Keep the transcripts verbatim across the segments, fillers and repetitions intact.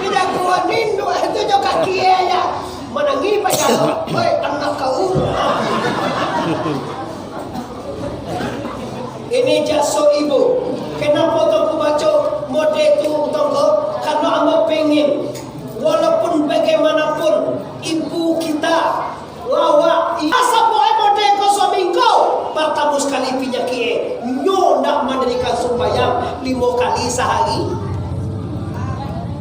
Jagoan induak itu jo kaki e aja. Manangih payah. Hoi, anak kau. Ini jaso ibu. Kenapo tu aku baco mode tu, Tongko? Karano ambo pengen, walaupun bagaimanapun, ibu kita lawak. Asa buek mode ko suami ko. Partamo sakali panyakik e, nyo ndak mandirikan sumbayang limo kali sahari.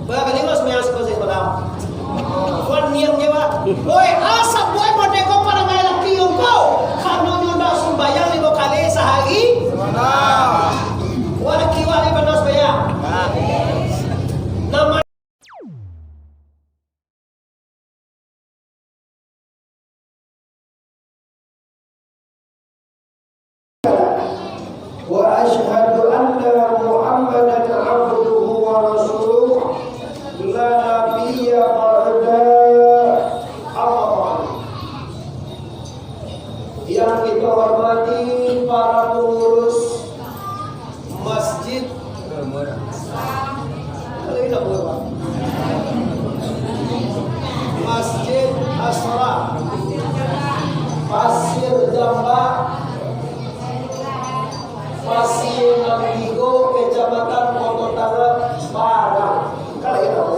Bara kali ko sumbayang siko siko malam? Kuan niang nyo, Pak. Oi, asa buek mode ko parangai laki ko. Karano nyo ndak sumbayang limo kali sahari. Wah, laki wah ni pandai sumbayang. Nama وأشهد أن محمدا عبده ورسوله لا نبي بعده. أما بعد. Yang kita hormati para pengurus Masjid, Masjid Ashraf, Pasir Jamba, Pasir Nan Tigo, Kecamatan Koto Tangan, Padang. Kalau indak,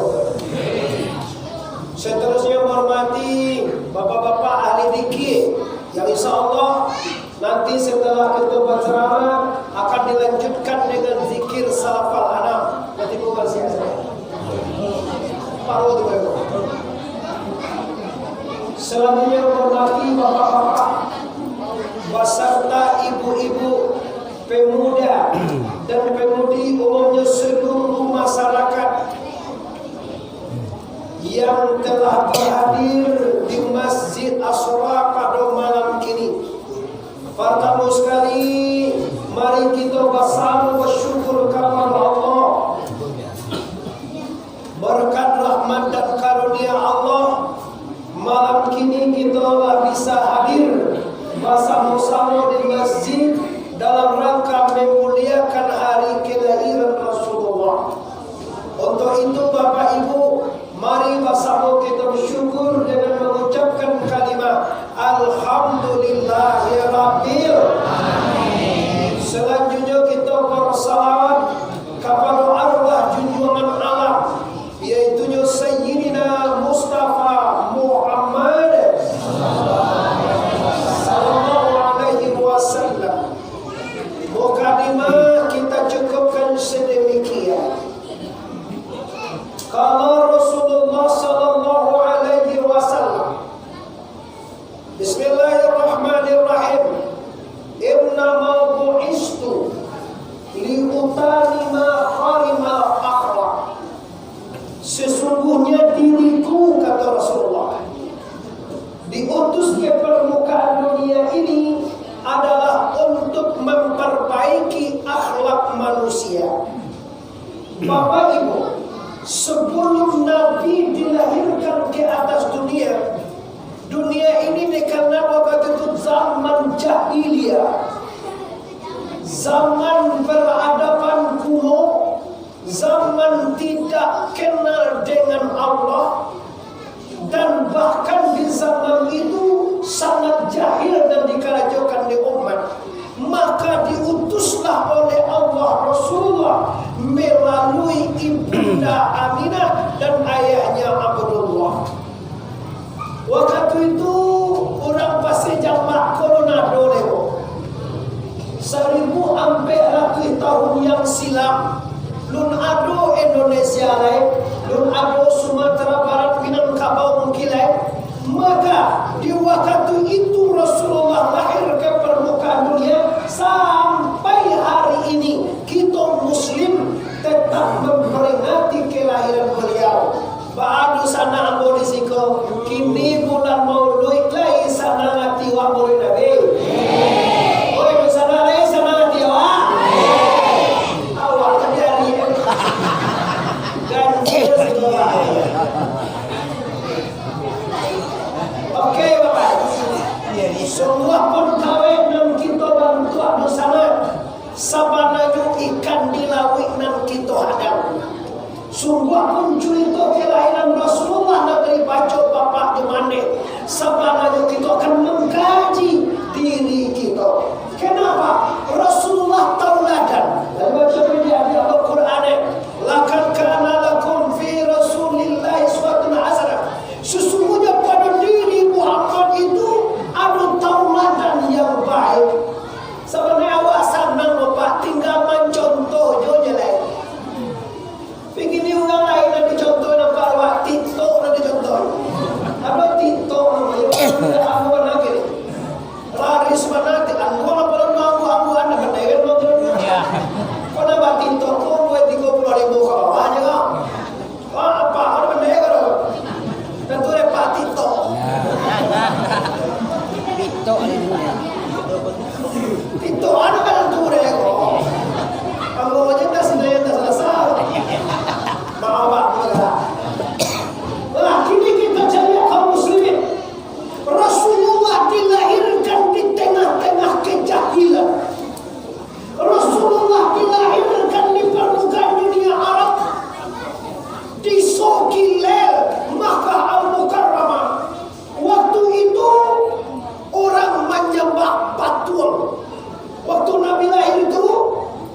seterusnya menghormati bapak-bapak ahli fikih yang insya Allah nanti setelah kita berceramah akan dilanjutkan dengan zikir salafal anam. Nanti bukan sia-sia. Paruh tu, Bapak. Selanjutnya menghormati bapak-bapak beserta ibu-ibu, pemuda dan pemudi, umumnya seluruh masyarakat yang telah berhadir di Masjid Ashraf pada malam kini. Partamo sakali, mari kita basamo basyukur kapado Allah. Berkat rahmat dan karunia Allah, malam kini kita lah bisa hadir basamo-samo di masjid dalam rangka memuliakan hari kelahiran Rasulullah. Untuk itu, Bapak Ibu, mari basamo kita bersyukur dengan mengucapkan kalimat Alhamdulillahirabbil alamin. Selanjutnya, kita bersalawat kapado arwah junjungan alam, yaitunyo Sayyidina Mustafa Muhammad sallallahu alaihi wasallam. Mukadimah kita cukupkan sedemikian. Qala Rasulullah sallallahu alaihi wasallam, Bismillahirrahmanirrahim. Innama bu'istu liutammima makarimal akhlak. Sesungguhnya diriku, kata Rasulullah, diutus ke permukaan dunia ini adalah untuk memperbaiki akhlak manusia. Bapak Ibu, sebelum Nabi dilahirkan ke atas dunia, dunia ini dikenal waktu itu zaman jahiliyah, zaman peradaban kuno, zaman tidak kenal dengan Allah, dan bahkan di zaman itu sangat jahil dan dikarajokan di umat. Maka diutuslah oleh Allah Rasulullah melalui Ibunda Aminah dan ayahnya Abdullah. Wakatu itu, urang Pasir Jambak ko lun ado lai, bo. Saribu ampek ratuih tahun yang silam, lun ado Indonesia lai, lun ado Sumatera Barat, Minangkabau mungkin lai. Maka, di wakatu itu Rasulullah lahir ke permukaan dunia, sampai hari ini, kito Muslim tetap memperingati kelahiran beliau. Baa dunsanak ambo di siko, kini bulan Maulud, lai sanang ati wak Maulud Nabi? Oi, dunsanak, lai sanang ati awak? Awak tadi hari ganjil siko, Pak. Oke, Bapak. Sungguahpun kawek nan kito bantuak dunsanak, sabananyo ikan di lauik nan kito hadang. Sungguahpun curito kelahiran Rasulullah nan ka dibaco Bapak di mande, sabananyo kito akan mangkaji diri kito. Kenapa? Rasulullah tauladan. Lalu baco di Al-Quran, eh, "Laqad kana lakum fi Rasulillahi uswatun hasanah." Sesungguhnya pada diri Muhammad itu ado tauladan yang baik. Sabananyo awak sanang, Bapak, tinggal mancontoh jo je lai. Bikini urang lain nan dicontoh, nampak awak TikTok nan dicontoh. Ado TikTok namonyo, urang ambuan lagi. Laris banati, ambuan apo lalu ambuan-ambuan, dah pandai kan, Bang? Kau dah ba TikTok, kau buat tigo puluah ribu ka bawah je, kau. Wah, apa? Kau dah pandai kan, kau? Tentu dek Pak TikTok. Ya. TikTok ni dulu, ya. Itu anu kan tu deh, kok. Kalau aja tak sengaja tak salah-salah. Maaf, Pak, maaf. Lah, kini kita cari kaum muslimin. Rasulullah dilahirkan di tengah-tengah kejahilan. Rasulullah dilahirkan di permukaan dunia Arab, di Sogilail, Makkah Al-Mukarramah. Waktu itu, orang manyambah patuang. Waktu Nabi lahir itu,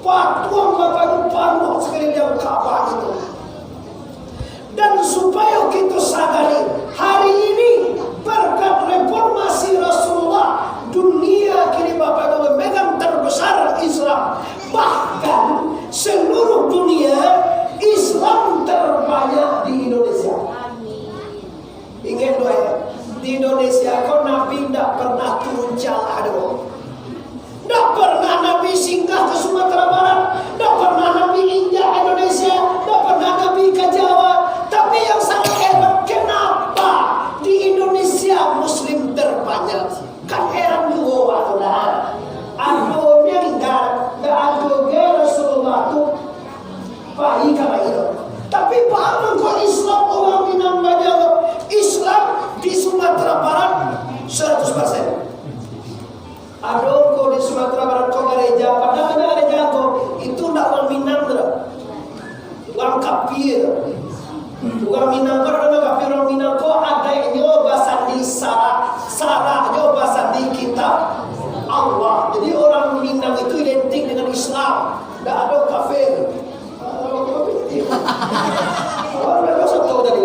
patuang bapanuh-panuh sakaliling Ka'bah itu. Dan supayo kito sadari, hari ini, berkat reformasi Rasulullah, dunia kini bapanuh memegang terbesar Islam. Bahkan, seluruh dunia, Islam terbanyak di Indonesia. Ingek doh, eh, di Indonesia ko Nabi ndak pernah turun jalan doh. Ndak pernah Nabi singgah ke Sumatera Barat, ndak pernah Nabi injak Indonesia, ndak pernah Nabi ke Jawa. Tapi yang sangat hebat, kenapa di Indonesia Muslim terbanyak? Kan heran juo awak tu lah. Ado meninggal, ndak ado ge Rasulullah tu pai ka Madinah. Tapi baa mangko Islam urang Minang banyak? Islam di Sumatera Barat seratus persen. Ado ko di Sumatera Barat ko gareja, padahal gareja ko itu ndak urang Minang tu doh. Urang kafir. Urang Minang ko ado kafir, urang Minang ko adaiknyo basandi sarak, saraknyo basandi kitab Allah. Jadi urang Minang itu identik dengan Islam. Ndak ado kafir. Kalau dah dosa tahu tadi.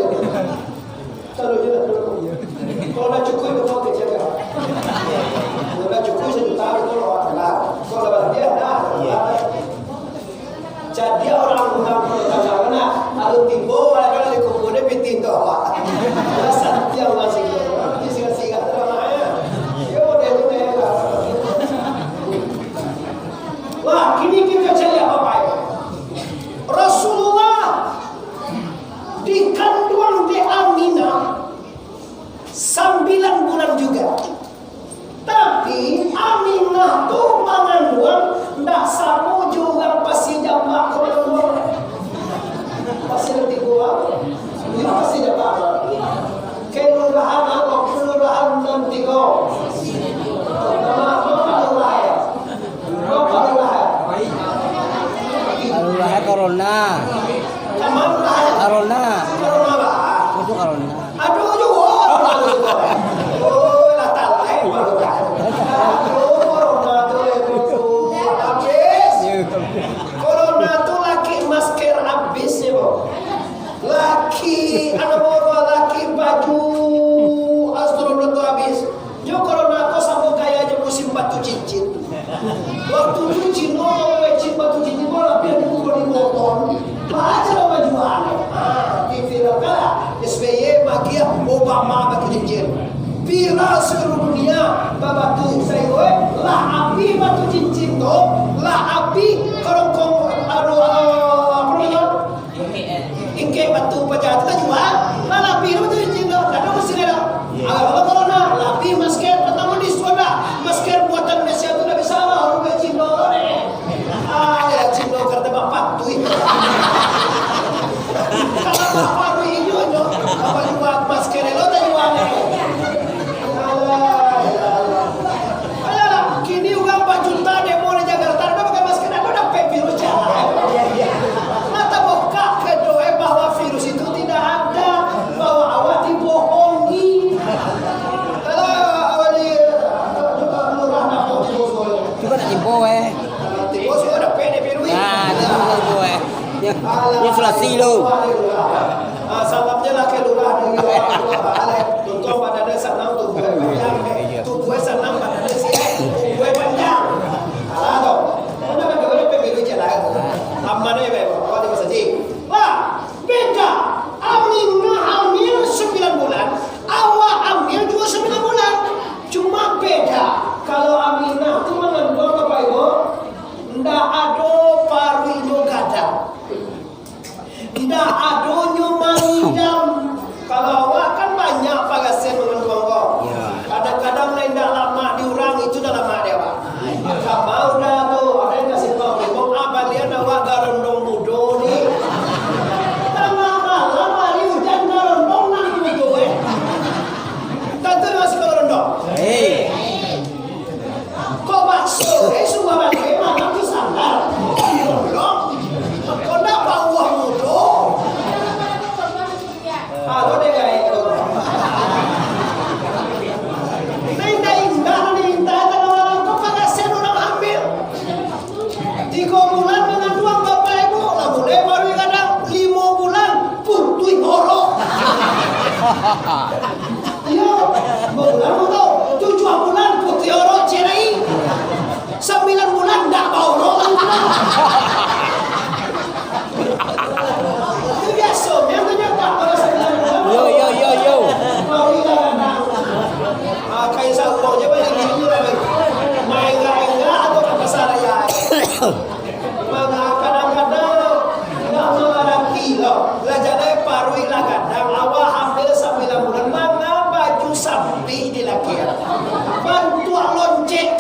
Taruh je lah, taruh. Kalau dah cukup, betul ke jaga. Kalau dah cukup, sejuta, betul, awak tenang. Kalau dah berlebih, dah. Jadi, orang Minang tu tangan nak, lalu tibo, kalau di kubur dia, pitih tu, awak. Dia santiang masih. Dia singgah-singgah tu, awak, ya. Dia model tu, ya. Wah, kini kita cari apa-apa, ya. Rasulullah dikanduang dek Aminah sambilan bulan juga. Tapi, Aminah tu manganduang ndak samo jo urang Pasir Jambak ko manganduang. Pasir Tigo, ah. Iyo, Pasir Jambak. Kelurahan apo? Kelurahan Nan Tigo. Nama, nama lurah ya? Nama lurah ya? Lurah Corona. Corona. Itu Corona. Aduh, aduh, oh, aduh, aduh. Oh, lah, tak lain, baru tahu. Aduh, Corona tu, aduh, habis. Corona tu laki masker habis, ya, Bang. Laki, aduh, laki baju astronot tu habis. Nyo Corona ko samo gaya jo musim batu cincin. Waktu tu Cino mamancing batu cincin ko labiah dari duo ribu ton. Baa caro manjual? Ha, diviralkan lah. S B Y magiah Obama batu cincin. Viral seluruh dunia babatu. Sainggo, eh, lah abih batu cincin tu, lah abih karongkong, anu, ah, apo namo? Ingkek batu paja tu tajua, lah labiah tu batu cincin tu, dak ado mesin dah. Awak Corona, labiah masker, partamo diskon dah. Masker buatan Malaysia tu dak bisa lah, urang Cino deh. Ah, ya, Cino ka tabak patuih. Kalau bapak duit inyo, inyo, bapak jua masker elok tajua deh. Alah, ya Allah. Inyo sulasi tu. Ah, salamnyo lah ka lurah dari lurah, lurah balai. Untuang badan sanang, tubuah panjang. Tubuah sanang, badan sihat. Tubuah panjang. Alah tu. Mana bagi urang pemilu jalan. Aman aja, baik. Awak di masjid. Wah, beda. Aminah hamil sambilan bulan, awak hamil juo sambilan bulan. Cuma beda, kalau Aminah tu manganduang, Bapak Ibu, ndak ado paruiknyo gadang. Indak adonyo mangidam. Kalau awak kan banyak parasian manganduang ko. Ya. Kadang-kadang lah indak lamak di urang, itu dah lamak di awak. Mako mau dah tu, ado nan kasih tahu, "Bang, ah, balian awak garondong mudo ni." Tangah malam hari ujan garondong nan mudo, eh. Tantu dia masih garondong. Hei. Kok bakso, eh, suah baliak malam tu sandar. Kok ndak bawah mudo. Halo, deh, guys. Nah, indah-indah, nah, indah, kalau orang tu parasian orang hamil. Tigo bulan manganduang, Bapak Ibu, lah mulai baru kadang limo bulan putuih orok. Iyo, bulan tu, tujuah bulan putuih orok, cerai. Sambilan bulan ndak baorok lagi. Itu biaso, yang tanya tak kalau sambilan bulan. Yo, yo, yo, yo. Baru kadang-kadang. Ah, kain saruang je banyak gini lah, main enggak-enggak atau ke pasar raya. Manga kadang-kadang ndak mangarati lo. Lah jadi paruik lah gadang, awak hamil sambilan bulan, manga baju sampik di laki. Bantuak loncek.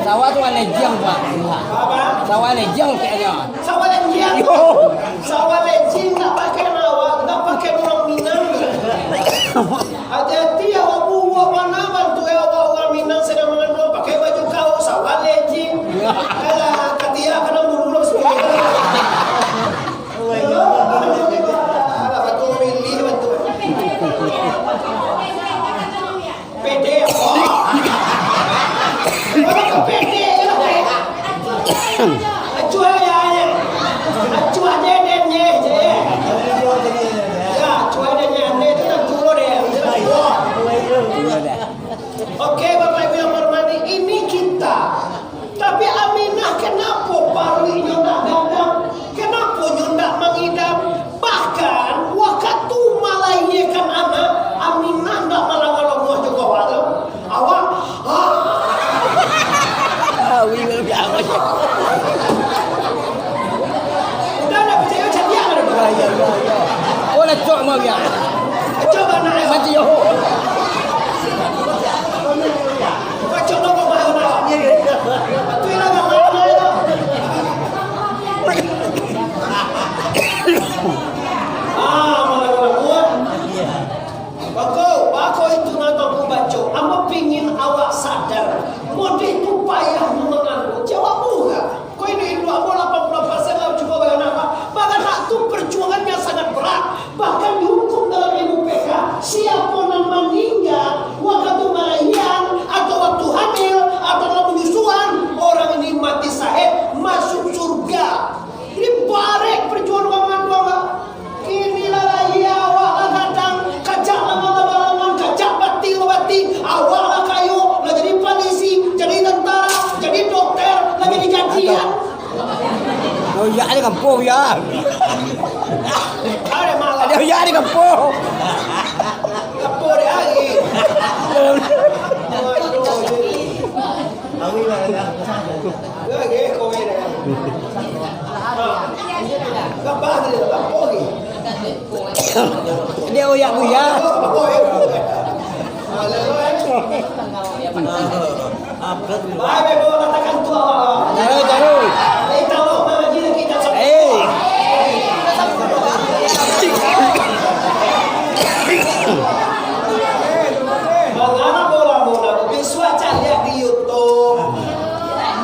Sawah tu warna hijiang, Pak. Apa? Sawah warna hijiang kayaknya. Sawah lenjing. Yo. Sawah lenjing ndak pakai mawar, ndak pakai urang Minang. Hati-hati awak buruak manaban tu, eh, awak urang Minang sadang manganduang pakai baju kaos, sawah lenjing. Alah, katia kanai bulu lah sepuluh. Alah, batua milih, batua. Pede, oh. Orang tu pede je lah, pede. Acuah ya, ya. Acuah je, den, ye, je. Ya, acuah den, ye, den, tu tak turun, den. Oke, Bapak Ibu yang hormati, ini kita. Tapi Aminah, kenapo paruiknyo ndak gadang? Kenapo nyo ndak mangidam? Bahkan, wakatu malahiakan anak, Aminah ndak malangah-langah jo kawak tu. Awak, ah. Ah, wi, wi, wi, awak. Udah ndak picayo, cadiak lah. Ya, ya, ya, ya. Oh, lah, cok, mau, ya. Coba nak, ya. Mati, yo. Kacau tu, Bang, Bang, Bang. Iya, iya, iya. Tu yang Bang, Bang, Bang. Ah, malah orang buat. Bako, bako itu nan ambo baco. Ambo pingin awak sadar. Modeh tu payah mangandung. Jawab murah. Ko induak-induak ambo lapan puluah persen lah cubo baranak, Pak. Baranak tu perjuangan yang sangat berat. Bahkan dihukum dalam ilmu P K, siapo nan maningga wakatu malahian, atau waktu hamil, atau dalam penyusuan, orang ini mati syahid, masuk surga. Ini barek perjuangan urang manganduang, Pak. Inilah lahia awak lah gadang, kajak lah balangan, kajak batik lah batik, awak lah kayo, lah jadi polisi, jadi tentara, jadi dokter, lah jadi jaji, ya. Oh, ya, ada kampuang, ya. Ada malam. Ada, ya, ada kampuang. Kampuang dia hari. Awi lah, ya. Lagi, kau ini. Gabah dia, kampuang ni. Dia oyak buya. Taruh, taruh. Eh.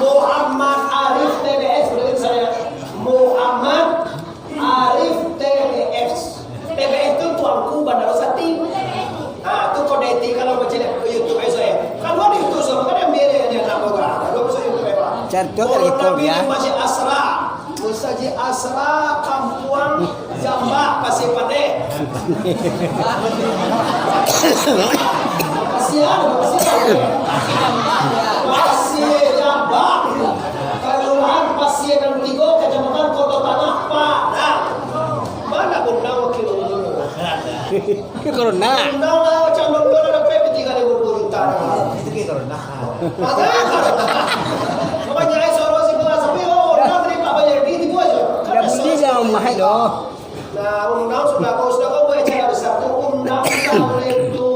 Muhammad Arif T B S, boleh saya? Muhammad Arif T B S. T B S tu Tuanku Bandaro Sati. Ah, tu kau detik kalau macam ni, YouTube aja saya. Kalau di YouTube sama kan yang beda dia nak buka. Kalau saya Carito dari Korea. Masjid Asra. Masjid Asra, Kampuang Jambak, Pasir Paneh. Pasir, Pasir. Pasir Jambak. Kelurahan Pasir Nan Tigo, Kecamatan Koto Tanah, Padang. Mana bundang wakil umum? Itu corona. Undang lah, macam undang lah, dapek tiga ribu dua juta. Itu kayak corona. Maka corona. Makanya ai suara sih, Bang, sampai, oh, undang tadi Pak Bayar di tipu aja. Dah beli dah rumah itu. Nah, undang sudah kau, sudah kau buat acara besar tu, undang undang itu.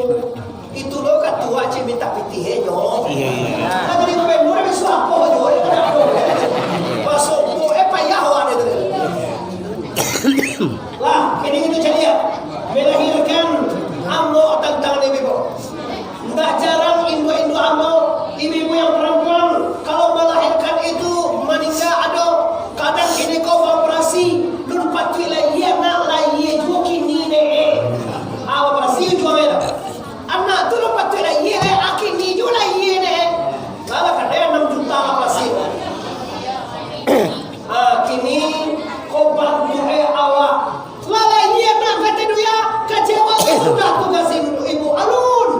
Itu lo ketua cik minta pitih, eh, nyo. Iya, iya. Nah, jadi gubernur, habis tu apa aja, eh, kenapa? Masuk, eh, payah awak itu. Lah, kini itu caliak, melahirkan ambo tantang ni, Bibo. Ndak jarang induak-induak ambo, ibu-ibu yang perempuan, kalau melahirkan itu maningga ado, kadang kini ko baoperasi, lun patuik lahia nak lahia juo kini ne, eh. Ah, operasi juo, eh. Anak tu lun patuik lahia, eh, ah, kini juo lahia ne, eh. Salah kan, eh, anam juta operasi. Ah, kini ko bantu, eh, awak. Lalai niat nak kata dunia, kecewa sudah tugas ibu, ibu alun.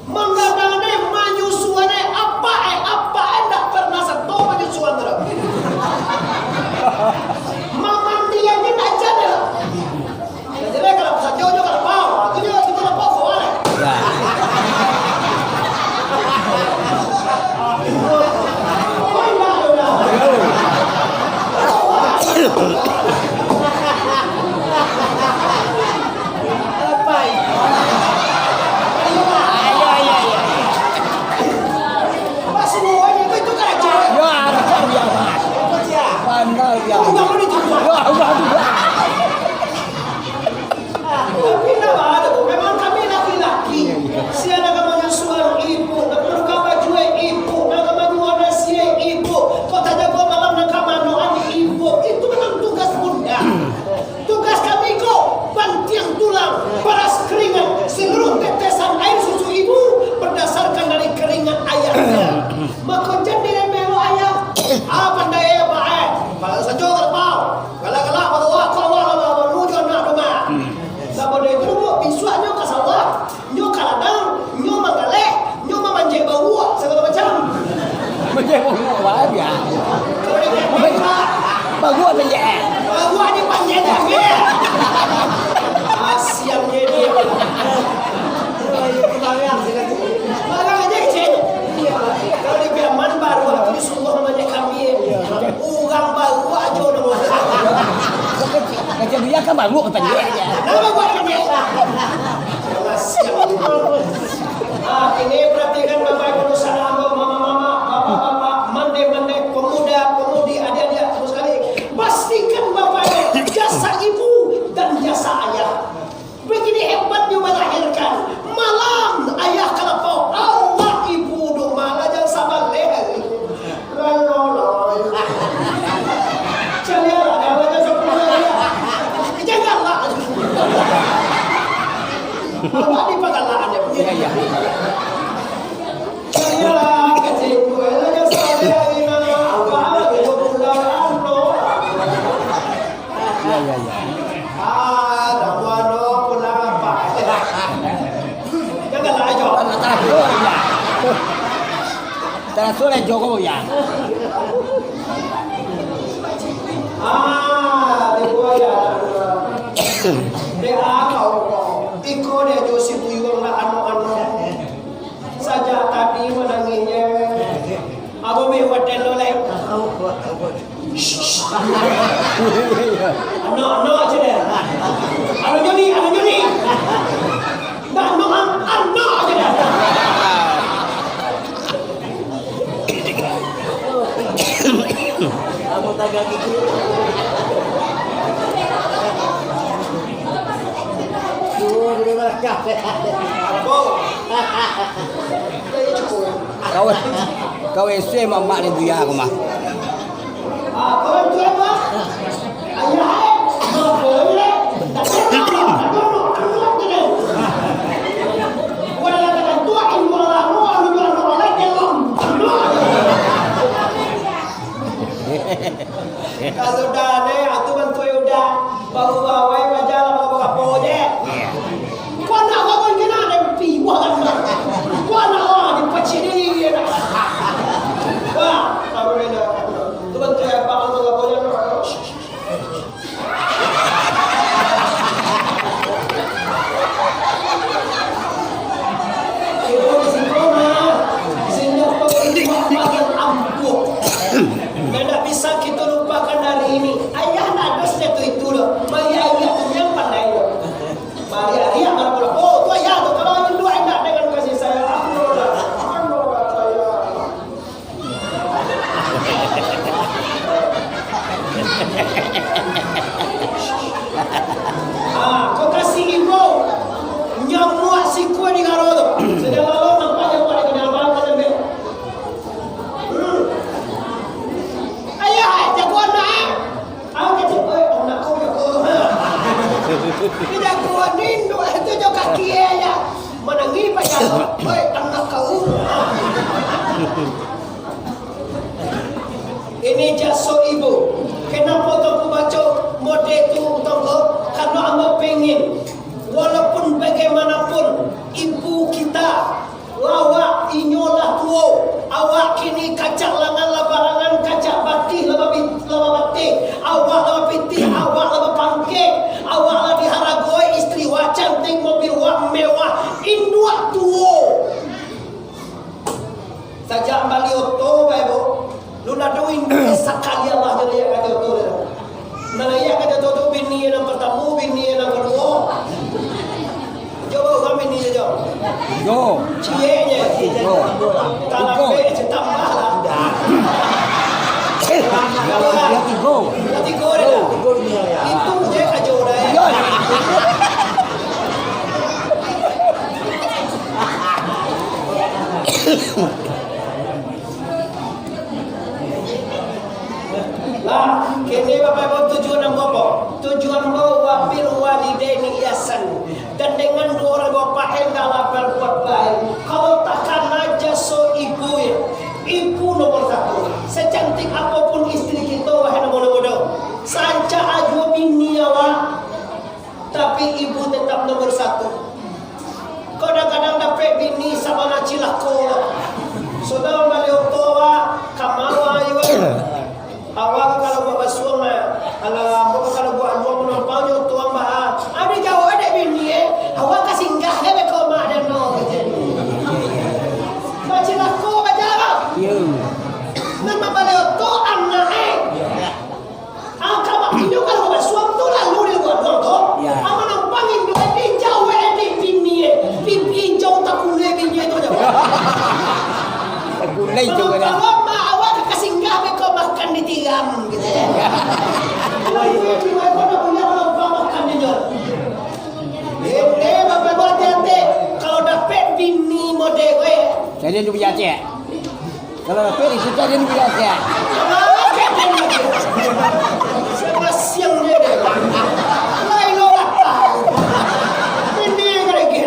Manggadang ne, manyusuan ne, apa eh, apa eh, ndak pernah sato manyusuan tu. Mamandian ne ndak jadi lah. Jadi kalau sajo jo kalau pau, tu jo, tu kalau pau, pau lah. Ya. Pandai dia. Ya, Allah, Allah. Tapi ndak baa doh, memang kami laki-laki. Sia nan ka manyusuan ibu, nan ka manuka baju ibu, nan ka manyuah nasi ibu, kok tajago malam nan ka manoan ibu. Itu memang tugas bunda. Tugas kami ko, bantiang tulang, paras keringat, seluruh tetesan air susu ibu berdasarkan dari keringat ayahnya. Mako jan diremeh lo ayah. Ah, pandai ayah, Pak, eh. Kalau sajo kalau pau. Galak-galak baru awak, kok awak lah baru jo anak tu, Mak. Sabana itu, Bu, bisuaknyo ka sawah, nyo ka ladang, nyo manggaleh, nyo mamanjek baruak, sagalo macam. Manjek baruak, wah, biasa. Kalau di Kepang, Pak. Baruak manjek. Baruak dipanjek, dah, ya. Asiang je dia. Barang aja kecil. Kalau di Piaman baru aku disuruh namanya kambing. Urang baru aja udah mau. Kecil dia kan baru katanya. Nama buat ini? Ah, ini perhatikan Bapak Ibu Nusa Dua, mama-mama, bapak-bapak, mande-mande, pemuda, pemudi, adik-adik, semua sekali. Pastikan Bapak Ibu, jasa ibu dan jasa ayah. Begini hebatnya melahirkan. Malam ayah kalapau, awak ibu doh malah jan sabaleh. Laloloi. Calialah, dah malah jan sabaleh. Janganlah. Awak di pagalaan dia. Iya, iya. Calialah, kecil gue, lah jan sabaleh, Ina. Apa lagi lo pulang, Ando? Ya, ya, ya. Ah, kamu anu pulang apa? Janganlah aja. Taraso lah jogo ya. Ah, di buaya. Dek ah, kau, kau. Iko dia jo si Buyuang nak anu-anu. Sajak tadi manangihnyo. Abah meh wadah lo, lai. Anak-anak aja deh. Anu nyuri, anu nyuri. Ndak, anak, anak aja deh. Kamu tagak gigi. Duh, duh, duh, duh. Kau, kau ese mamak ni buya aku mah. Kalau dah, neh, atu bantu yo dah. Baru bawai bajalan, baru bakapo je. Kau nak kau kan kena ada piwah kan. Kau nak orang dipacik diri dia dah. Wah, baru dia dah. Tu bantu apa, bantu apa je. Iko di siko mah, sehingga pengikut yang ampuh. Yang tak bisa kita lupakan hari ini. Ayah nak dos jatuh itu loh. Bagi ayah tu yang pandai loh. Bagi ayah baru pulang. Oh, tu ayah tu. Kalau induak indak dengan kasih sayang, aku loh. Aku loh, ayah. Ah, kau kasih imbau. Nyamuak sikua di garo tu. Sudah lalu nampak nyamuak di kena abang kau tembak. Hmm. Ayah, jago anak, eh. Aku kecil, oi, anak kau jago tu, ha. Dia jago ni, induk tu jo kaki, eh, ya. Manangih payah, oi, anak kau. Ini jaso ibu. Kenapo tu aku baco mode tu, tongko? Karano ambo pengen, walaupun bagaimanapun, ibu kita, lawak inyo lah tuo, awak kini kacak langan lah balangan, kacak batih lah babi-, lah babatih, awak lah bapitih, awak lah bapangkek, awak lah diharagoi, istri wak cantik, mobil wak mewah, induak tuo. Sajak bali oto bae, Bu. Lu nado induak sakali Allah jo naiak ka oto tu. Nan naiak ka oto tu bini nan partamo, bini nan kaduo. Jo, urang bini jo. Tigo. Cieknyo. Tigo. Talambek, tambah lah. Tigo. Yo, tigo. Yo, tigo dah. Itu je karajo dah, eh. Yo. Lah, kini Bapak Ibu, tujuan ambo apo? Tujuan ambo wa bil walidaini ihsan. Dan dengan duo urang bapak, hendaklah berbuat baik. Kalau takana jaso ibu, ya, ibu nomor satu. Secantik apapun istri kita, wahai nomor-nomor dua, sancak ajo bini awak, tapi ibu tetap nomor satu. Kadang-kadang dapek bini sabana cilako. Sudah mambali oto awak, ka ma awak? Awak kalau buek basuang, nah, alah, ambo kalau buek aluang manumpang jo oto awak, ah. Ado jawab dek bini, eh. Awak ka singgah, eh, beko mak dan no. Bacilako bajalan. Yo. Nan mambali oto anak, eh. Angka bak inyo kalau basuang tu lalu di luar doang tu. Ya. Ama nampang indo eh, di jauh eh, di bini eh. Pipi jauh tak kulai bini itu jauh. Tak kulai jauh kan. Kalau mak awak ka singgah beko makan di tiram gitu ya. Kalau itu cuma kau nak punya kalau kau makan di jauh. Eh, eh, bapak hati-hati. Kalau dapek bini model gue. Jadi lu biasa. Kalau lapeh di situ ada yang biasa. Siapa siang dia deh? Lain orang tahu. Ini yang lagi.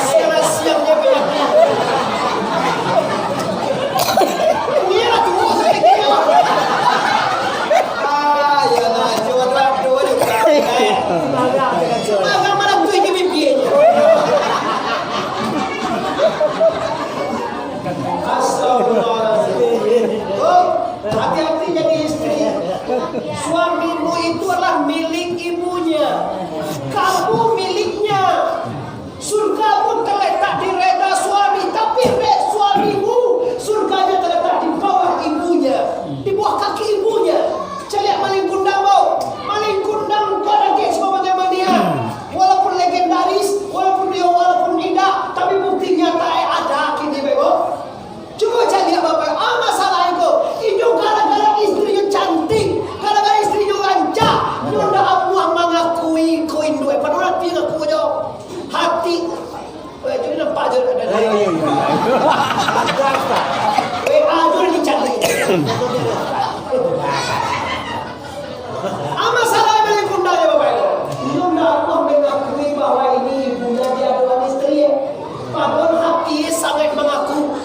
Siapa siang dia punya. Ini lah tuh, saya kira. Ah, ya lah, jodoh, jodoh, jodoh. Makan malam tu ini pipinya. Astagfirullahaladzim. Oh, hati-hati jadi istri. Suamimu itu adalah milik ibunya. Kamu miliknya. Surgamu terletak di reda suami, tapi re-, suamimu, surganya terletak di bawah ibunya, di bawah kaki ibunya. Caliak Malin Kundang, bau. Malin Kundang tu ado case babantai mania. Walaupun legendaris, walaupun dia, walaupun indak, tapi bukti nyata eh ada kini, bau. Cubo caliak bapak, ah, masalah iko. Inyo gara-gara istrinyo cantik, gara-gara istrinyo rancak, nyo ndak amuah mangakui ko induak eh. Padahal hati ngaku jo. Hati. Weh, jadi nampak je ada. Ayo, ayo, ayo. Weh, ah, tu lagi cantik. Ah, masalah Malin Kundang ya, Bapak Ibu. Inyo ndak amuah mengakui bahwa ini ibunya di hadapan istri. Padahal hati sangat mengaku.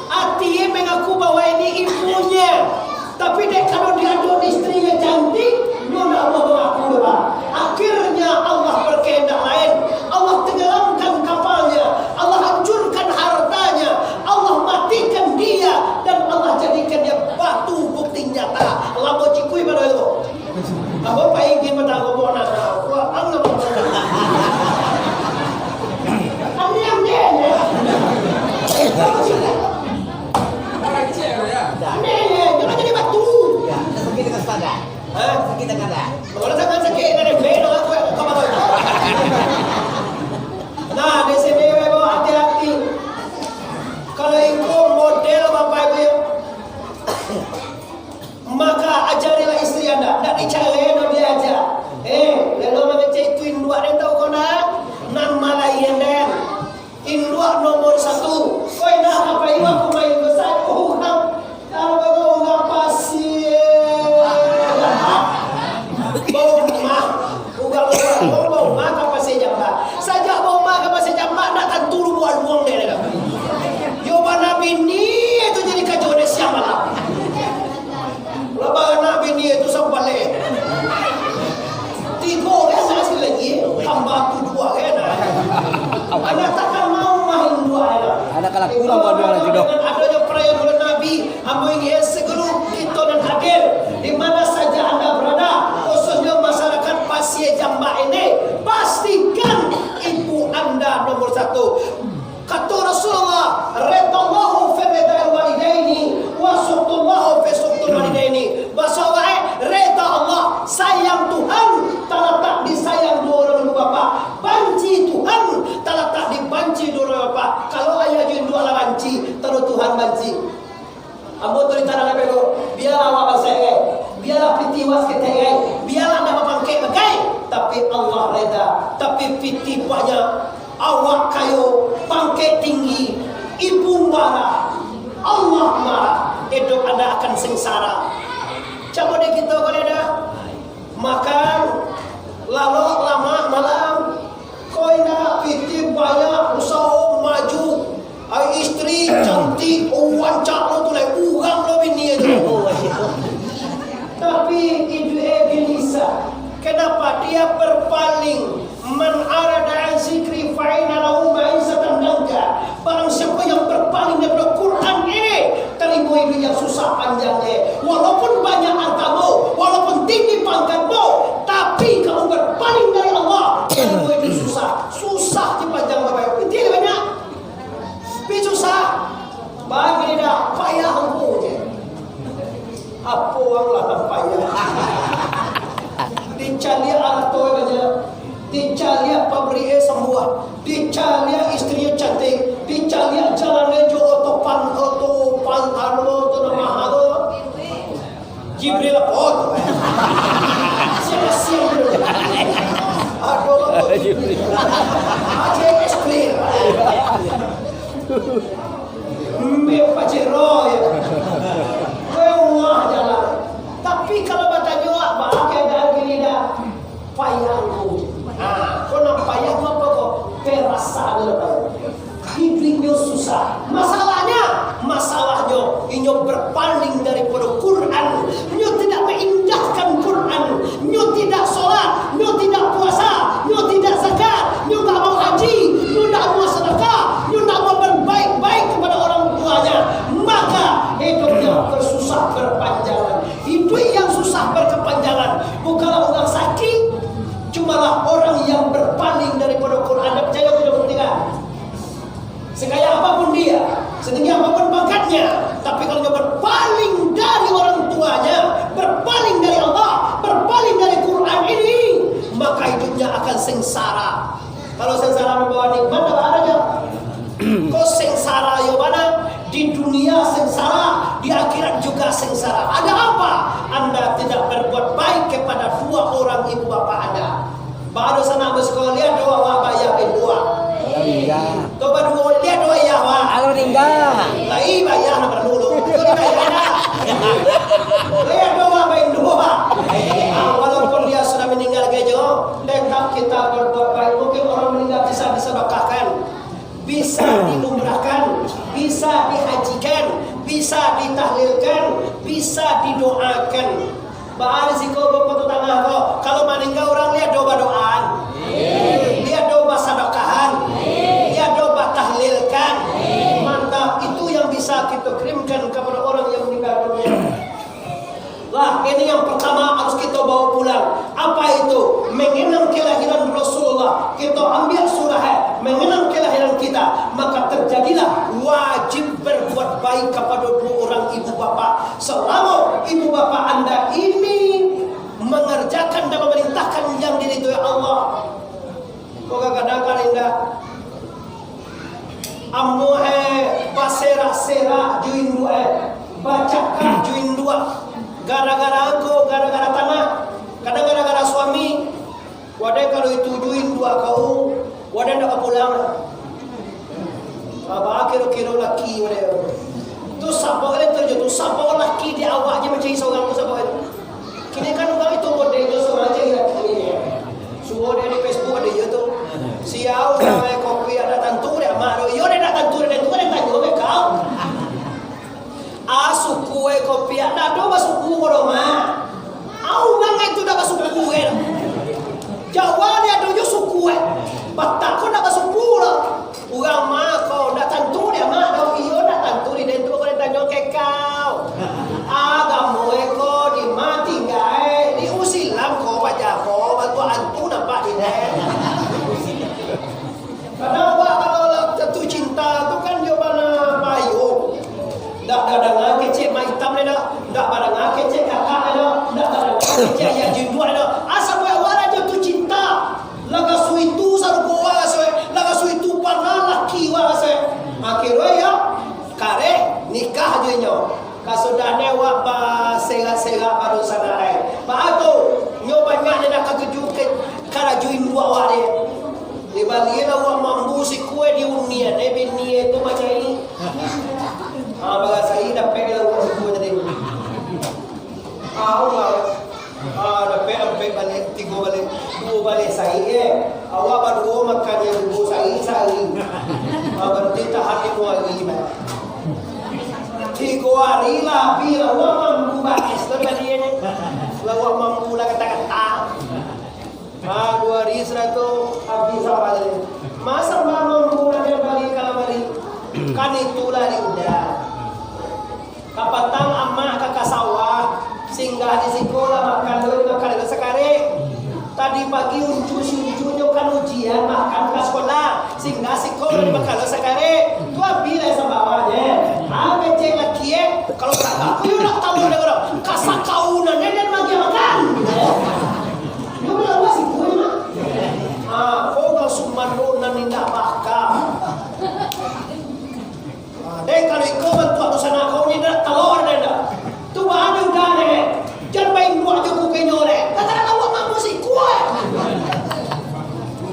Hati mengaku bahwa ini ibunya. Dengan adonyo perayaan Maulid Nabi, ambo ingin seguru kito nan hadir, di mana saja anda berada, khususnyo masyarakat Pasie Jambak ini, pastikan ibu anda nomor satu. Kato Rasulullah, "Ridallahu fi ridal walidaini, wa sukhtullahi fi sukhtil walidaini." Baso awak, eh, reda Allah, sayang Tuhan talatak di sayang duo urang ibu bapak. Banci Tuhan talatak di banci duo urang bapak. Kalau ayah jo induak lah banci, tando Tuhan banci. Ambo tu ditanang beko, bialah awak bansaik, eh, bialah pitih awak saketek, eh, bialah ndak bapangkek bagai, tapi Allah reda, tapi pitih banyak, awak kayo, pangkek tinggi, ibu marah, Allah marah, iduik anda akan sengsara. Cako dek kito ko, dah makan, lalok, lamak, malam. Ko indak, pitih banyak, usaho maju. Ai, istri cantik, oh, rancak lo tu lai, urang lo bini aja. Tapi iduik e gelisah. Kenapa? Dia berpaling. "Man arada an zikri fa inna lahu ma'isyatan danka." Barang siapa yang berpaling daripada Quran ini, tarimo iduik yang susah panjangnya. Walaupun banyak hartamu, walaupun tinggi pangkatmu, tapi kamu berpaling dari Allah, tarimo iduik susah. Susah je panjang, Bapak. Pitih banyak, pi susah. Bagi dah, payah ambo je. Apo urang lah nan payah? Dicaliak arato banyak, dicaliak pabrik e sambuah, dicaliak istri e cantik, dicaliak jalan e jo oto pan, oto pan, anu, oto nan maha tu. Jibril apo tu? Siapa siang tu? Aduh, Jibril. Aja ekstrim. Ambiak Pajero, ya. Mewah jalan. Tapi kalau batanyo, "Baa keadaan kini?" Dah payah tu. Nah, ko nan payah tu apo ko? Perasaan lo payah. Iduiknyo susah. Masalahnya, masalahnyo, inyo berpaling daripada Quran. Nyo tidak meindahkan Quran. Nyo tidak solat, nyo tidak puasa, nyo tidak zakat, nyo ndak mau haji, nyo ndak mau sadakah, nyo ndak mau berbaik-baik kepada orang tuanya, maka hidupnya bersusah berpanjangan. Hidup yang susah berkepanjangan bukanlah orang sakit, cumalah orang yang berpaling daripada Quran. Anda percaya atau tidak? Sekaya apapun dia, setinggi apapun pangkatnya, tapi kalau dia berpaling dari orang tuanya, berpaling dari Allah, berpaling dari Quran ini, maka hidupnya akan sengsara. Kalau sengsara membawa nikmat, apa adanya? Kok sengsara yo bana? Di dunia sengsara, di akhirat juga sengsara. Ada apa? Anda tidak berbuat baik kepada dua orang ibu bapak Anda. Baru sanak basiko, liek doh awak bayah bainduak. Alah maningga. Toba duo, liek doh ayah awak. Alah maningga. Lai bayah nak parlu lo. Itu ni bayah dah. Liek doh awak bainduak. Ah, walaupun dia sudah meninggal gereja, tetap kita berbuat baik. Mungkin orang meninggal bisa disedekahkan, bisa diumrahkan, bisa dihajikan, bisa ditahlilkan, bisa didoakan. Baa di siko Bapak tu tangah ko, kalau maningga urang liek doh badoa, liek doh basadakahan, liek doh batahlilkan. Mantap, itu yang bisa kita kirimkan kepada orang yang meninggal dunia. Lah, ini yang pertama harus kita bawa pulang. Apa itu? Mengenang kelahiran Rasulullah. Kita ambil surah, eh, mengenang kelahiran kita. Maka terjadilah wajib berbuat baik kepada dua orang ibu bapa. Selama ibu bapa anda ini mengerjakan dan memerintahkan yang diridhoi Allah. Kok kadang-kadang indak. Ambo, eh, baserak-serak jo induak, eh, bacakak jo induak. Gara-gara angko, gara-gara tanah, kadang gara-gara suami. Wadai kalau itu jo induak kau, wadai ndak ka pulang. Abah kiro-kiro laki wadai. Tu sabab lah tu jo tu, sabab laki di awak je mancari sorang tu sabab itu. Kini kan urang itu model jo surang cari laki ni. Suo dek di Facebook ado je tu. Sia urang e kopi dak tantu dek mak tu. Iyo dek dak tantu dek tantu dek tanyo dek kau. Ah, suku e kopi dak ado basuku ko doh, Mak. Ah, urang itu dak basuku e. Jawa ni ado jo suku e. Batak ko dak basuku doh. Urang mak ko dak tantu dek mak tu. Ndak, ndak danga kecek mak itam lai doh. Ndak badanga kecek kakak lai doh. Ndak badanga kecek ayah jinduak lai doh. Asa buek awak lah jatuah cinta. Lah kasuik tu sarupo wak raso, lah kasuik tu panah laki wak raso. Akhirnyo yo, kareh nikah jo inyo. Kasudahnyo awak baserak-serak badunsanak lai. Baa tu, nyo banyak nyo nak katuju ka, karajo induak awak deh. Dibalilah awak mambu sikua di unian, eh, bini tu macam ni. Ah, barasai dapek lah awak sikua tadi. Ah, awak. Ah, dapek ampek baleh, tigo baleh, duo baleh saik, eh. Awak baduo makan duo saik sahari. Ah, bararti tahan limo hari, nah. Tigo hari lah abih, awak mambu baes tu tadi, eh. Lah awak mambu lah kata-kata. Ah, duo hari sudah tu, abih sambah tadi. Masa mambu lah dia bali ka lamari. Kan itulah di udah. Kapatang amak ka, ka sawah, singgah di siko lah makan dulu, makan dulu sakarek. Tadi pagi uncu si uncunyo kan ujian, makan ka sekolah, singgah siko lah makan dulu sakarek. Tu abih lah sambawannyo. Ah, kecek laki, eh, kalau tak aku yo nak tahu deh, kalau kasakaunan deh dan bagi makan. Yo, lah, wah, si kuih, Mak. Ah, kau kalau sumando nan indak bakal. Ah, dek, kalau iko bantuak dunsanak kau ni, dak talok ado, dak? Tu baa nyo udah, dek. Jan bainduak jo kukenyo, dek. Kata dak lawak mampu sikua.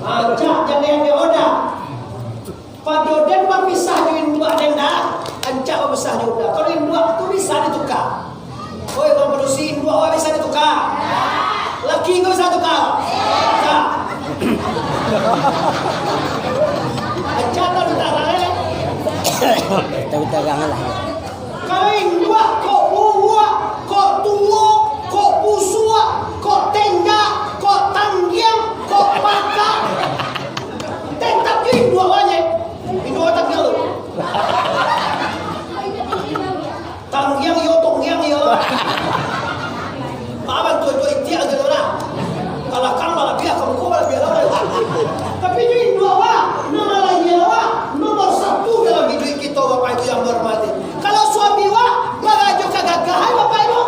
Ah, jak, jan dek, dek, odah. Pado den bapisah jo induak den, dak? Ancak bapisah jo udah. Kalau induak tu bisa dituka. Oi, urang padusi, induak awak bisa dituka? Laki ko bisa tuka? Bisa. Ancak lah ditarang, eh. Tahu tarang lah. Kalau induak kok buruak, kok tuo, kok busuak, kok tenjak, kok tanggiang, kok pakak, tetap jo induak awak je. Induak awak tanggiang tu. Tanggiang iyo, tonggiang iyo. Baa bantuak jo itiak ajo lah. Kalakang balabiah, kamuko balabiah lah. Tapi jo induak awak, nan malahia awak, nomor satu dalam iduik kito, Bapak Ibu yang berhormati. Kalau suami awak, barajo kagagahan, Bapak Ibu.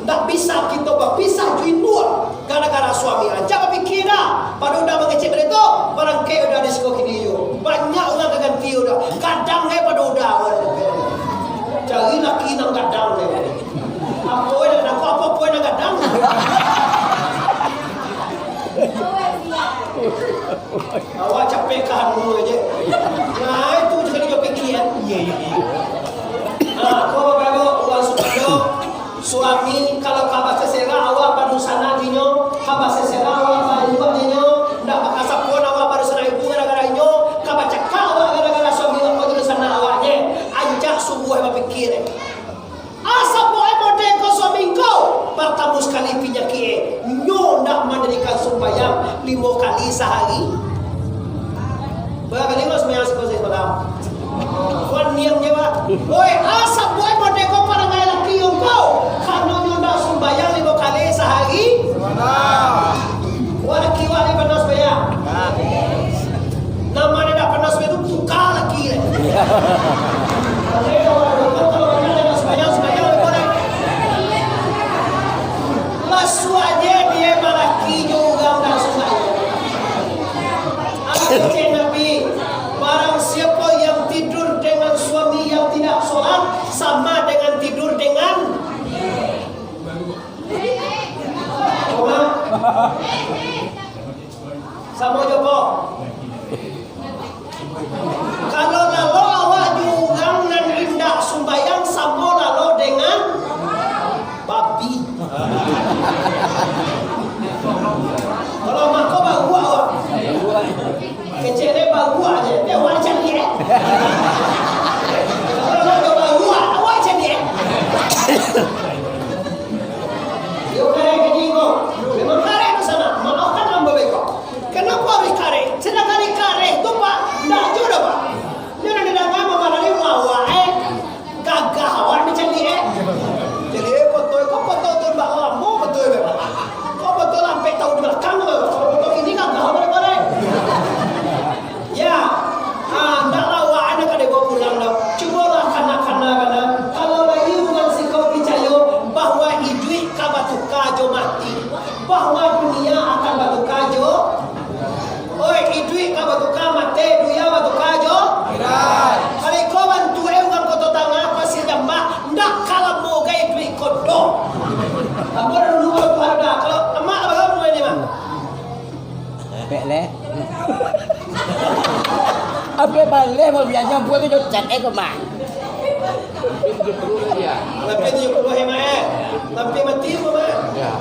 Ndak bisa kito bapisah jo induak gara-gara suami. Ancak bapikia dah. Pado udah mangecek baliak tu, barangkek udah di siko kini yo. Banyak urang ka ganti udah. Gadang eh pado udah. Cari laki nan gadang eh. Apo eh nan gadang, apo, apo eh nan gadang. Awak capek ka anu aja. Nah, itu jadi jo pikiran. Iya, iya, iya. Nah, kau bagai urang sudah yo. Suami, kalau ka baserak awak badunsanak dinyo, ka baserak awak bainduak dinyo, ndak bakasapon awak badunsanak ibu gara-gara inyo, ka bacakak awak gara-gara suami awak ko dunsanak awak je, ancak subuah bapikia. Asa buek model ko suami ko, partamo sakali panyakik e, nyo ndak mandirikan sumbayang limo kali sahari. Bara kali awak sumbayang siko samalam? Kuan niang je, Pak. Oi, asa buek model ko parangai laki ko. Karano nyo ndak sumbayang limo kali sahari. Wah, laki wak ni pernah sumbayang? Nama dia ndak pernah sumbayang tu, tuka laki lah. Kalau banyak dia ndak sumbayang, sumbayang limo kali. Masuak je dia balaki jo urang ndak sumbayang. Kecek Nabi, barang siapo yang tidur dengan suami yang tidak sholat, sama dengan tidur dengan, Cuma, samo jo ko. Kalau lalok awak jo urang nan indak sumbayang, samo lalok dengan babi. Kalau mako baruak awak. Kecek dek baruak je, dek awak caliak. Kalau nak jo baruak, awak caliak. Yo kareh ka jinggo. Memang kareh tu sanak. Maafkan ambo beko. Kenapa harus kareh? Baleh mau biasa buat tu cat eh kemah. Lampia tujuh puluh eh, Mak, eh. Lampia mati apa, Mak? Ya.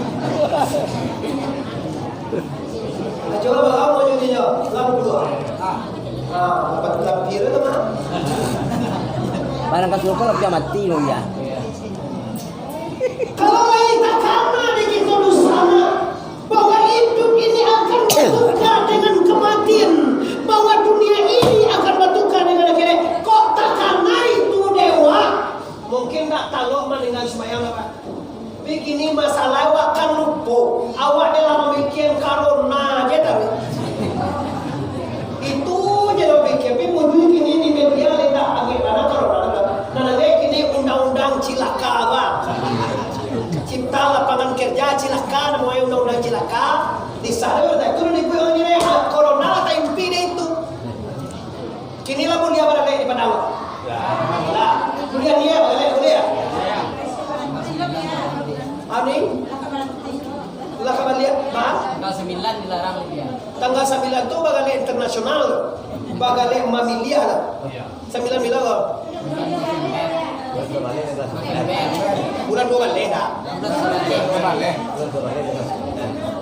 Ajo lah, Mak, mau jadi dia. Lalu dua. Ah, dapat lampia tu, Mak. Barang kasurupan lampia mati, mau ya. Kalau lain takana di kita dusana, bahwa hidup ini akan bertukar dengan kematian, bahwa dunia ini akan bertukar dengan akhirat. Kok takana itu dewa? Mungkin tak talok mandanga sumbayang lah, Pak. Tapi kini masalah awak kan lupo. Awak dah lah mamikian corona je tadi. Itu je lah pikir, tapi muncul kini di media, lenda angin bana corona tu. Nah, lagi kini undang-undang cilaka, Bang. Cipta lapangan kerja cilaka, namanya undang-undang cilaka. Di sana berarti itu dibuat orang ini, ah, corona lah taimpi dia itu. Kini lah buliah baralek di Padang. Lah, buliah ni ya, baralek buliah. Ani? Lah ka baliak, Bang? Tanggal sambilan dilarang lagi ya. Tanggal sambilan tu bagalek internasional, bagalek mamiliah lah. Sambilan-bilan lah. Bulan dua baleh dah.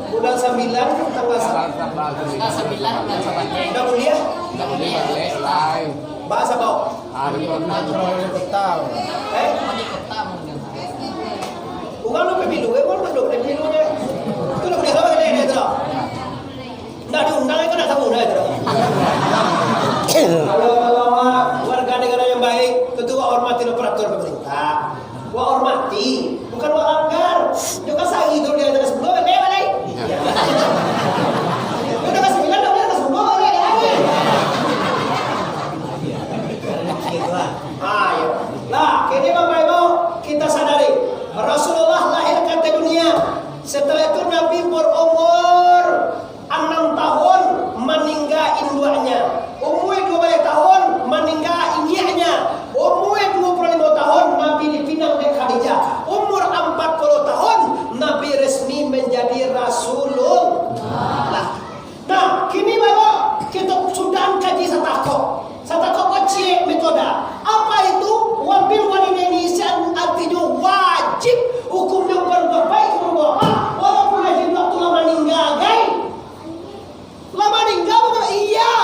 Bulan sambilan, tanggal sa-, Tanggal sambilan bulan sambilan. Dah buliah? Dah buliah. Bahasa bau? Ada kota. Eh? Ada kota mungkin. Urang tu pemilu, eh, urang tu pemilu, eh. Tu lah buliah lah, eh, tu lah. Ndak diundang, eh, kau ndak tahu, dah, tu lah. Kalau, kalau awak warga negara yang baik, tentu awak hormati peraturan pemerintah. Awak hormati, bukan awak langgar. Nyo kan sahari tu dia tanggal sepuluh, kan, eh, balai? Nyo tanggal sembilan, dah tanggal sepuluh, kan, eh, balai? Ah, iyo. Lah, kini Bapak Ibu, kita sadari, Rasulullah lahir ka ateh dunia. Setelah itu Nabi berumur anam tahun maningga induaknya. Umua duo baleh tahun maningga inyiaknya. Umua duo puluah limo tahun Nabi dipinang dek Khadijah. Umur ampat puluah tahun Nabi resmi menjadi Rasulullah. Nah, kini baru kita sudah kaji satako. Satako kocik metode. Apa itu? Wabil walidaini ihsan, artinyo wajib hukumnyo berbuat baik kepada bapak, walaupun lahir waktu lah maningga, gai. Lah maningga, bukan? Iya.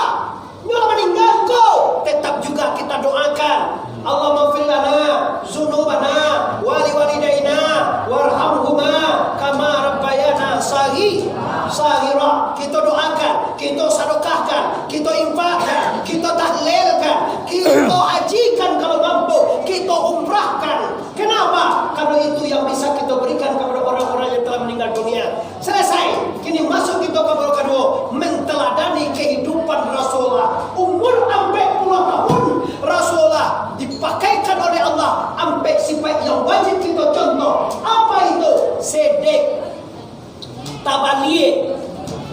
Nyo lah maningga ko, tetap juga kita doakan. Allahumma fir lana zunubana wa li walidaina warhamhuma kama rabbayana sagi-, sagira. Kita doakan, kita sedekahkan, kita infakkan, kita tahlilkan, kita hajikan kalau mampu, kita umrahkan. Kenapa? Karena itu yang bisa kita berikan kepada orang-orang yang telah meninggal dunia. Selesai. Kini masuk kita ka baru kaduo, menteladani kehidupan Rasulullah. Umur ampek puluah tahun Rasulullah dipakaikan oleh Allah ampek sifat yang wajib kita contoh. Apa itu? Sedek, tabaliak,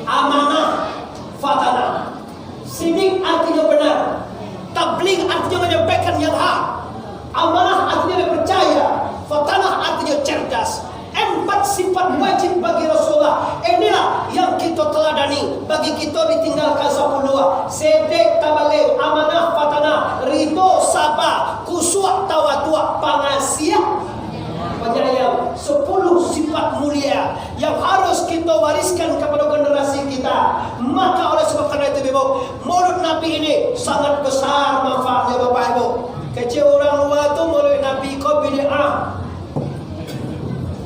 amanah, fatanah. Sidik artinyo benar. Tabligh artinyo manyampaikan yang hak. Amanah artinyo dipercaya. Fatanah artinyo cerdas. Empat sifat wajib bagi Rasulullah. Inilah yang kita teladani. Bagi kita ditinggalkan sapuluah. Sedek, tabaliak, amanah, fatanah, ridho, saba, khusyuk, tawaduk, pangasiah, penyayang. Sepuluh sifat mulia yang harus kita wariskan kepada generasi kita. Maka oleh sebab karena itu, Ibu, Maulud Nabi ini sangat besar manfaatnya, Bapak Ibu. Kecek urang lua tu, Maulud Nabi ko bid'ah.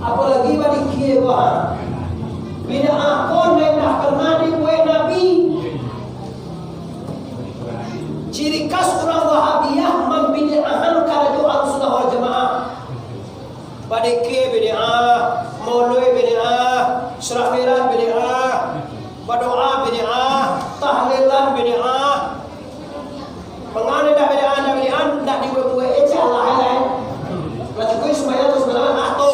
Apalagi badikia ko, ha. Bid'ah ko nan indak pernah dibuek Nabi. Ciri khas urang Wahabiyah mambid'ahan karajo Ahlussunnah wal Jamaah. Badikir bid'ah, maulid bid'ah, Isra Mi'raj bid'ah, badoa bid'ah, tahlilan bid'ah. Mangana indak bid'ah, indak bid'ah, indak dibuek-buek, eh, cak lah, eh, lai. Lah cukuik sumbayang tu sumbayang, ah, tu.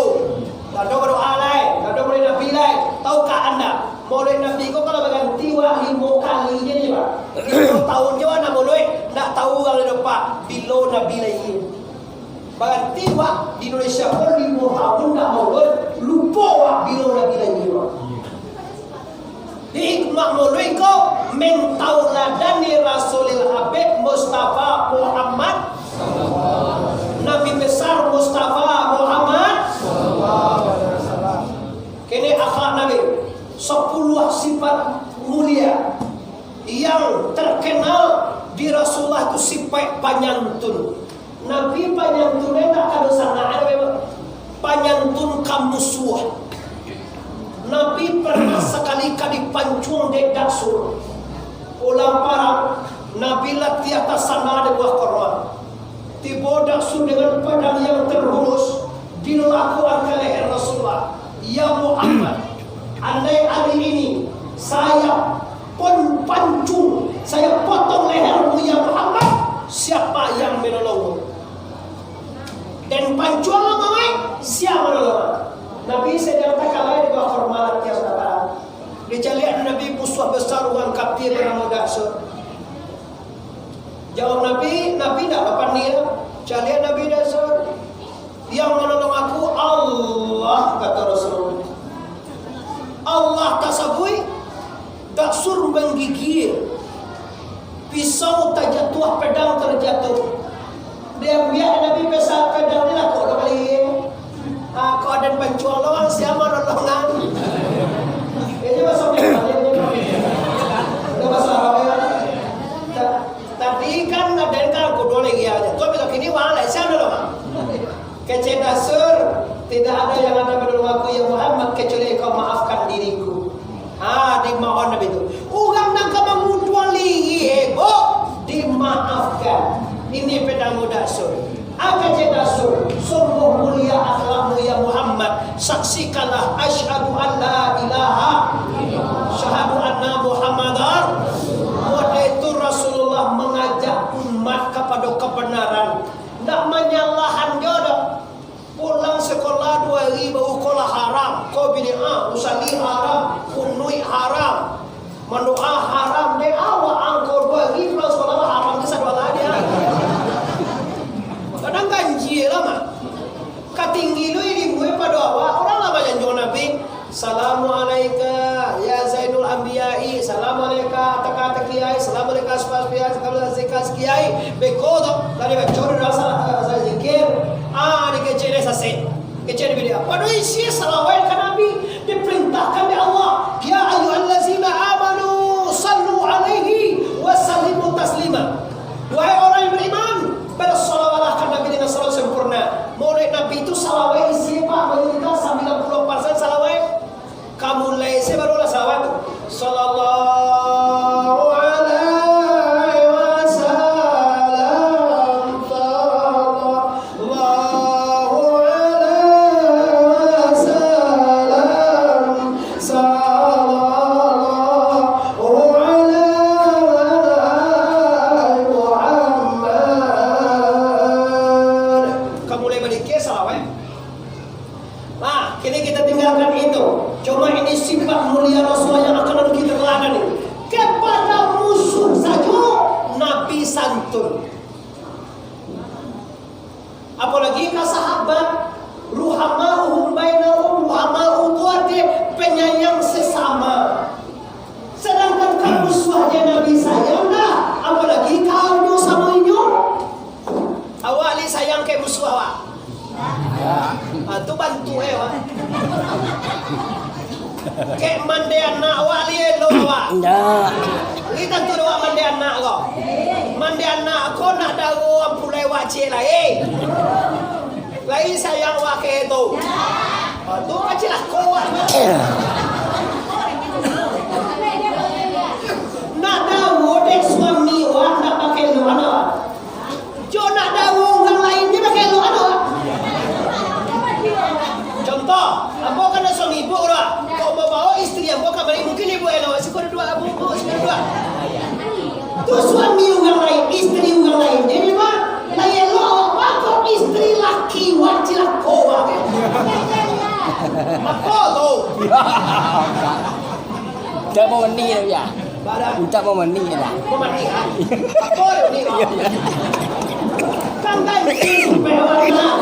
Dak ado badoa lai, dak ado maulid Nabi lai. Tahukah anda, maulid Nabi ko kalau baganti wak limo kali je ni, Pak. Limo tahun je wak nak maulid, ndak tahu urang lai, Pak, bilo Nabi lahia. Baganti wak di Indonesia pun limo tahun ndak maulid, lupo wak bilo Nabi lahia, wak. Hikmah muluik ko mentauladani Rasulil Habib Mustafa Muhammad, Nabi Besar Mustafa Muhammad. Kini akhlak Nabi, sapuluah sifat mulia yang terkenal di Rasulullah tu sifat panyantun. Nabi panyantun indak ka dosa, nah, ado memang panyantun ka musuah. Nabi pernah sakali ka dipancuang dek Daksur. Ulang parang, Nabi latiah tasanda di bawah korma. Tibo Daksur dengan padang yang terhunus, dilakukan ka leher Rasulullah. Ya Muhammad, andai ari ini saya pon-, pancung, saya potong lehermu, ya Muhammad, siapa yang menolongmu? Dan pancuang mamaik, siapa menolong? Nabi sedang takalai di bawah korma latiah saudara. Dicaliak Nabi musuah besar urang kafir banamo Daksur. Jawab Nabi, Nabi ndak bapaniang. Caliak Nabi Daksur, "Yang manolong aku Allah," kata Rasul. Allah tasabuik, Daksur manggigia. Pisau tajatuah, pedang terjatuh. Diambiak Nabi pesa-, pedang ni lah, kok lo kali. Ah, kok aden pancuang lo, sia manolongan? Ini bahasa Melayu, ini bahasa Arab ya. Ta-, tadi kan aden kan kudo lagi aja. Tu bila kini wang lah, sia manolongan? Kecek Daksur, "Tidak ada yang ada menolong aku, ya Muhammad, kecuali engkau maafkan diriku." Ha, dimaafkan Nabi tu. Urang nan ka manguduang lihie, bo, dimaafkan. Ini pedang Daksur. Ha, kecek Daksur, "Sungguh mulia akhlakmu, ya Muhammad. Saksikanlah, asyhadu an la ilaha, asyhadu anna Muhammadar." Waktu itu Rasulullah mengajak umat kepada kebenaran. Ndak manyalahan jo doh. Pulang sekolah dua hari baru sekolah haram. Ko bid'ah, usalli haram, kunuik haram, mandoa haram. Dek awak angko dua hari pulang sekolah haram, tu sadoa lah dia. Kadang ganjil lah, mah. Katinggi tu ilmu pado awak, urang lah manyanjung Nabi. Salamu alaika ya Zainul Anbiya'i, salamu alaika ataka atakiai, salamu alaika asfa asfiyai, salamu alaika azka azkiyai. Beko tu, tadi baco di dalam salah, salah zikir. Ah, dikecek deh sasek. Kecek deh dia. Pado isi salawat ka Nabi, diperintahkan dek Allah. Ya ayyuhallazina amanu sallu alaihi wa sallimu taslima. Wahai orang yang beriman, bersalawatlah ka Nabi dengan salawat sempurna. Maulid Nabi itu salawat isi, Pak, mayoritas sambilan puluah persen salawat. Ka mulai se barulah salawat tu. Sallallahu alaihi wasallam, sallallahu alaihi wasallam, sallallahu ala Muhammad. Ka mulai badikir salawat. Nah, kini kita tinggalkan itu. Cuma ini sifat mulia Rasulullah yang akan kita teladani. Kepada musuh sajo Nabi santun. Apalagi ka sahabat, ruhama'uhum bainahum, ruhama'u tu arti penyayang sesama. Sedangkan ka musuah je Nabi sayang dah, apalagi ka inyo samo inyo. Awak lai sayang ka musuah awak? Ah, tu bantu eh awak. Kek mande anak awak lai elo awak. Indak. Lai tantu awak mande anak ko. Mande anak ko nak daro ampulai awak ciek lai. Lai sayang awak kek tu. Ah, tu kan cilako awak. Nak daro dek suami awak nak pakai elo awak. Jo nak daro urang lain, dia pakai elok ado. Contoh, ambo kan ado suami ibu tu. Kok ambo bawa istri ambo kamari, mungkin ibu elok, siko duduak, bu, bu, siko duduak. Tu suami urang lain, istri urang lain. Jadi, Pak, lai elok, Pak, kok istri laki, wak, cilako, Pak. Apo tu? Dah mau mandi dah, ya? Mintak mamani lah. Mamani, ha? Apo ni? Kan tadi sampai awak nak.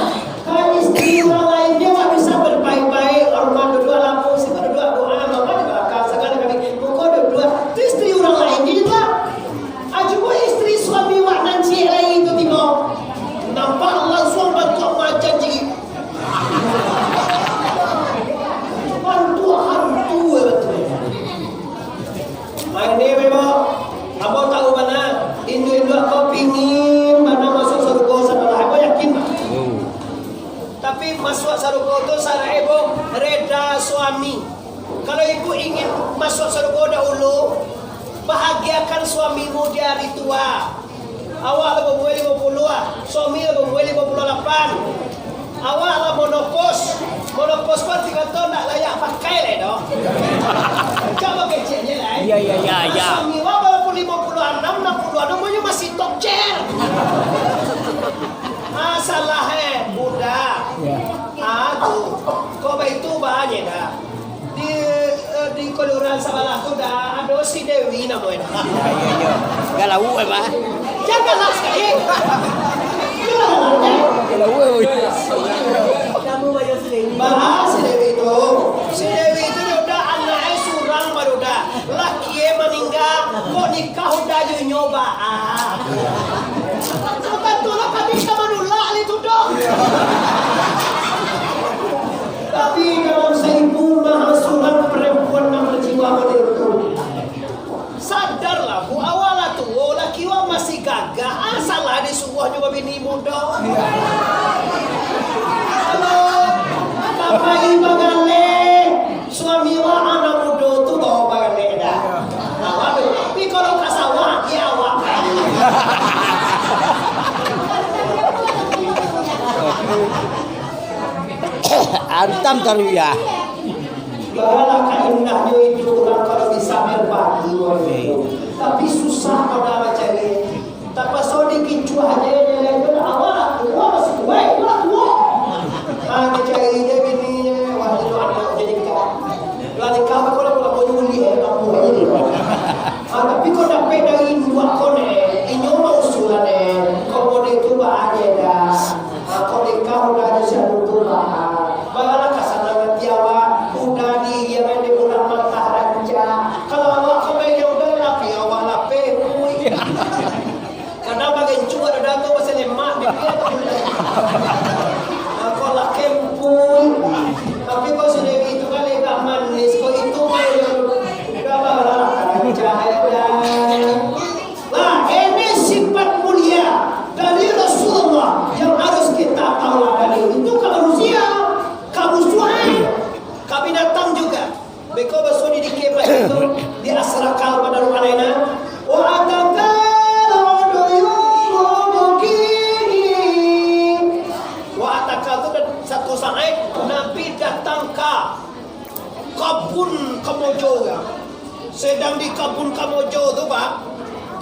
Kan istri urang lain dia tak bisa berbaik-baik, hormat duduk lampu, siko duduk doa, mama di balakang, sagalo kami. Pokok Tapi masuak sarugo tu syarat ibu reda suami. Kalau ibu ingin masuak sarugo dahulu, bahagiakan suamimu di hari tua. Awak lah baumua limo puluah, suami lah baumua limo puluah lapan. Awak lah monopos. Monopos ko arti kato ndak layak pakai lai doh. Cubo keceknyo lai. Iya, iya, iya, iya. Suami awak walaupun limo puluah anam, anam puluah anam, umurnyo masih top chair. Masalah eh, budak. Iya. Ah, tu. Kok baitu banyak dah. Di, eh, di kelurahan sabalah tu dah ado si Dewi namonyo. Iya, iya, iya. Galau emang. Janganlah sekali. Galau, oi. Bah, si Dewi tu. Si Dewi tu dah anak surang baru dah. Laki maningga, kok nikah udah jo nyo baa. Bukan tu lah kami ka manulak lai tu doh. Tapi dalam saibu rumah surang parampuan nan bajiwa model tu. Sadarlah, Bu, awak lah tuo, laki awak masih gagah, ah, salah disuruah jo babini mudo. Kalau bapak ibu galeh, suami awak anak mudo tu bawa bagaleh dah. Awak tu, tapi kalau ka sawah, ya awak. Antam taruih ya. Balah ka indahnyo iduik urang kalau bisa berbagi, wahai. Tapi susah kalau nak cari. Tapaso dikicuah je, je, je, je, awak lah tuo, masih kuaik, awak lah tuo. Ah, dicari je bini, wah, itu anak jadi nikah. Lah nikah, kau lah, kau lah, kau nyuli, eh, kampung ini. Ah, tapi kau dapek dari induak kau, ne, inyo mah usulan, ne, kau mode tu baa je dah. Ah, kau nikah udah jo si anu tu baa. Balah ka sanang ati awak, udah diiriangan dek bulan mata rancak. Kalau awak ka main yang udah lapeh, awak lapeh, pui. Kadang bagencu ado dato masih lemak, bibia tu. Kok lah kempul. Tapi kok sudah gitu kan lemak manis, kok itu kan yang udah malah cahaya. Nah, ini sifat mulia dari Rasulullah yang harus kita tahu dari itu ke manusia, kamu suai, kami datang juga. Beko basuo di dikeh pagi tu, di asrakal padaruan aina. Wa atakal duyuhu mukini. Wa atakal tu dan satu saat Nabi datang ka kabun kamojo urang. Sedang di kabun kamojo tu, Pak,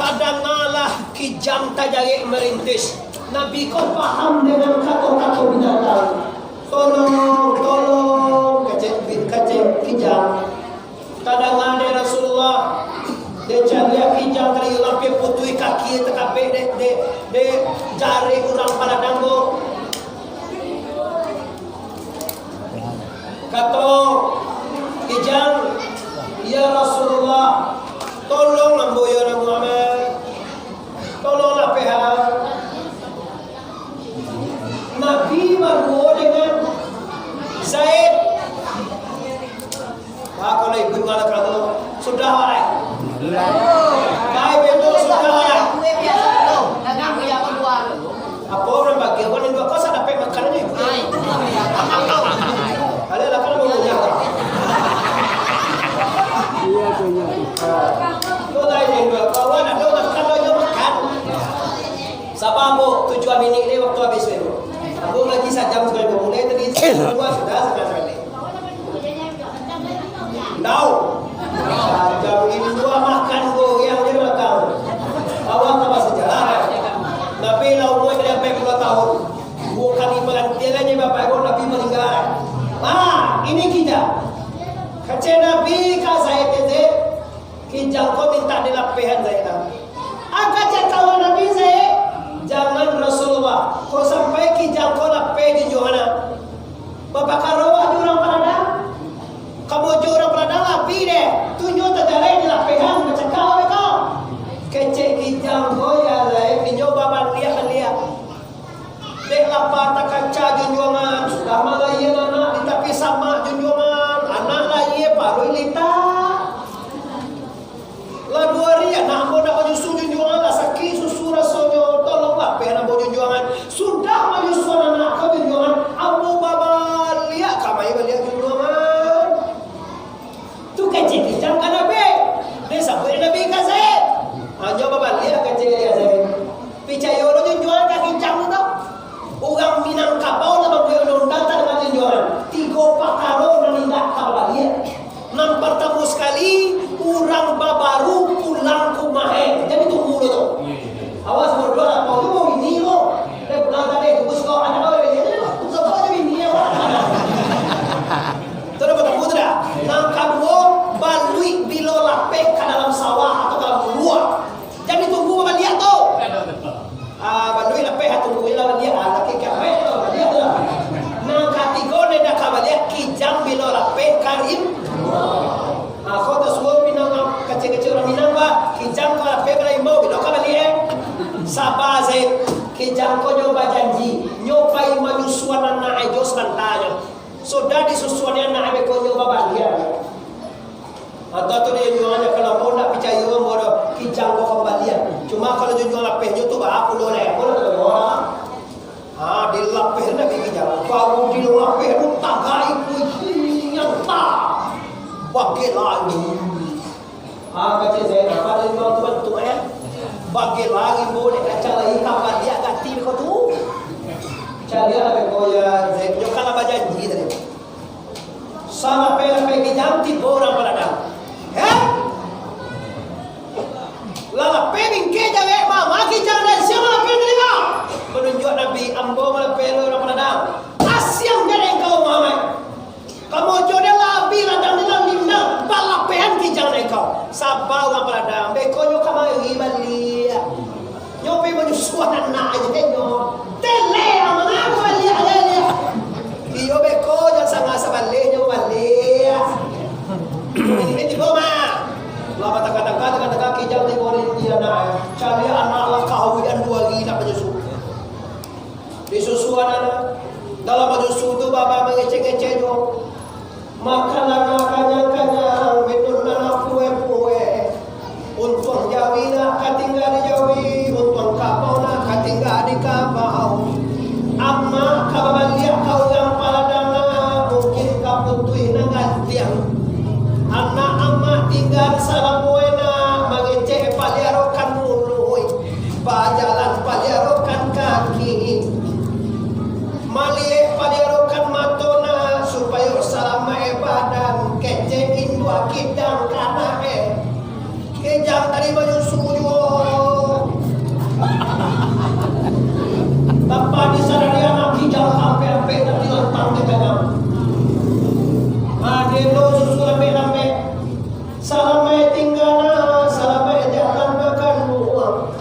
tadangalah kijang tajarek marintis. Nabi ko paham dengan kato-kato binatang. "Tolong, tolong," kecek, kecek kijang. Tadanga dek Rasulullah, dek caliak kijang tadi, lapeh putuih kaki takapek dek, dek, dek jarek urang paladang tu. Kato kijang, "Ya Rasulullah, tolong ambo, ya Nabi Muhammad. Tolonglah pehan." Nabi baduo dengan Zaid. Wah, kalau ibu malah kamu, sudah lah. Baik, betul, sudah lah. Apa orang bagi, orang yang dua kau, saya dapat makanannya, ibu. Ada lah, kalau mau punya. Iya, iya. Kau lain yang dua kau, ada makan, ada makan. Sabar, Bu, tujuah minik ni waktu habis, Bu. Ambo ngaji sajam sakali, Bu. Mulai tadi, sudah, sudah, sudah. Ndau. Sajam induak makan goreang di balakang. Awak ka basajarah. Nabi lah umua dari ampek puluah tahun. Duo kali palantian aja bapak ibu Nabi maningga. Ah, ini kita. Kecek Nabi ka Zaid tete. Kijang ko mintak dilapehan Zaid. Angka cakawan Nabi Zaid, jangan Rasulullah. Ko sampai kijang ko lapeh junjuangan. Bapakaro awak jo urang paladang. Kamu jo urang paladang lapih deh. Tunyo tajalai dilapehan bacakak awak ko. Kecek kijang ko ya lai, inyo babaliak-baliak. Dek lapa takaca junjuangan, sudah malahian anak di tapi samak junjuangan, anak lahia paruik litak. Lah duo ari anak ambo ndak manyusu junjuangan, lah sakik susu rasonyo, tolonglah peh anak ambo junjuangan. Sudah manyusuan anak ko junjuangan, Susuan anak e jo sabantanyo. Sudah disusuan anak e, beko nyo babaliak. Atau tu dia jualnya kalau mau nak picayo ambo doh, Kijang ko kambalian. Cuma kalau jual lapeh nyo tu baa pulo leh. Boleh tu doh. Ha, dilapeh nak Kijang. Baru dilapeh tu tagak iku yang tak. Bagai lagi. Ah, kecek Zainab, pada jual tu bantuk, eh. Bagai lagi boleh kacau lagi kambaliak gati ko tu. Caliak lah beko ya, Zainab. Nyo kan lah bajanji tadi. Salapeh-lapeh Kijang tibo urang Paladang. Heh? Lah lapeh bingkek jawek mama Kijang dan siang malapeh tadi kau. Manunjuak Nabi, ambo malapeh urang Paladang. Asiang jadek engkau Muhammad. Kamojo dia labi ladang dia lah lindang, balapehan Kijang dek kau. Saba urang Paladang, beko nyo kamari baliak. Nyo pai manyusuan anak aja nyo. Tele, mangapa baliak, baliak? Iyo beko, jan sanga sabaleh nyo baliak. Ini tibo mah. Lah batangka-tangka, tangka-tangka Kijang tibo di, di anak. Cari anak lah kawian duo hari nak manyusu. Disusuan anak, dalam manyusu tu baba mangecek-ngecek juo. Makanlah nak kanyang-kanyang, minumlah nak pueh-pueh. Untuang jawi nak katingga di jawi, untuang kabau nak katingga di kabau. Amak ka babaliak ka urang Paladang nak, mungkin ka putuih nan gantiang. Anak amak tingga salamo nak, mangecek paliarokan muluik. Bajalan paliarokan kaki, maliek paliarokan mato nak, supayo salamaik badan, kecek induak Kijang ka anak e. Kijang tadi manyusu juo. Tapi disadari anak Kijang ampek-ampek tadi lantang di tangan. Adeno susu lambek-lambek. Salamaik tingga nak, salamaik jalan makan buah.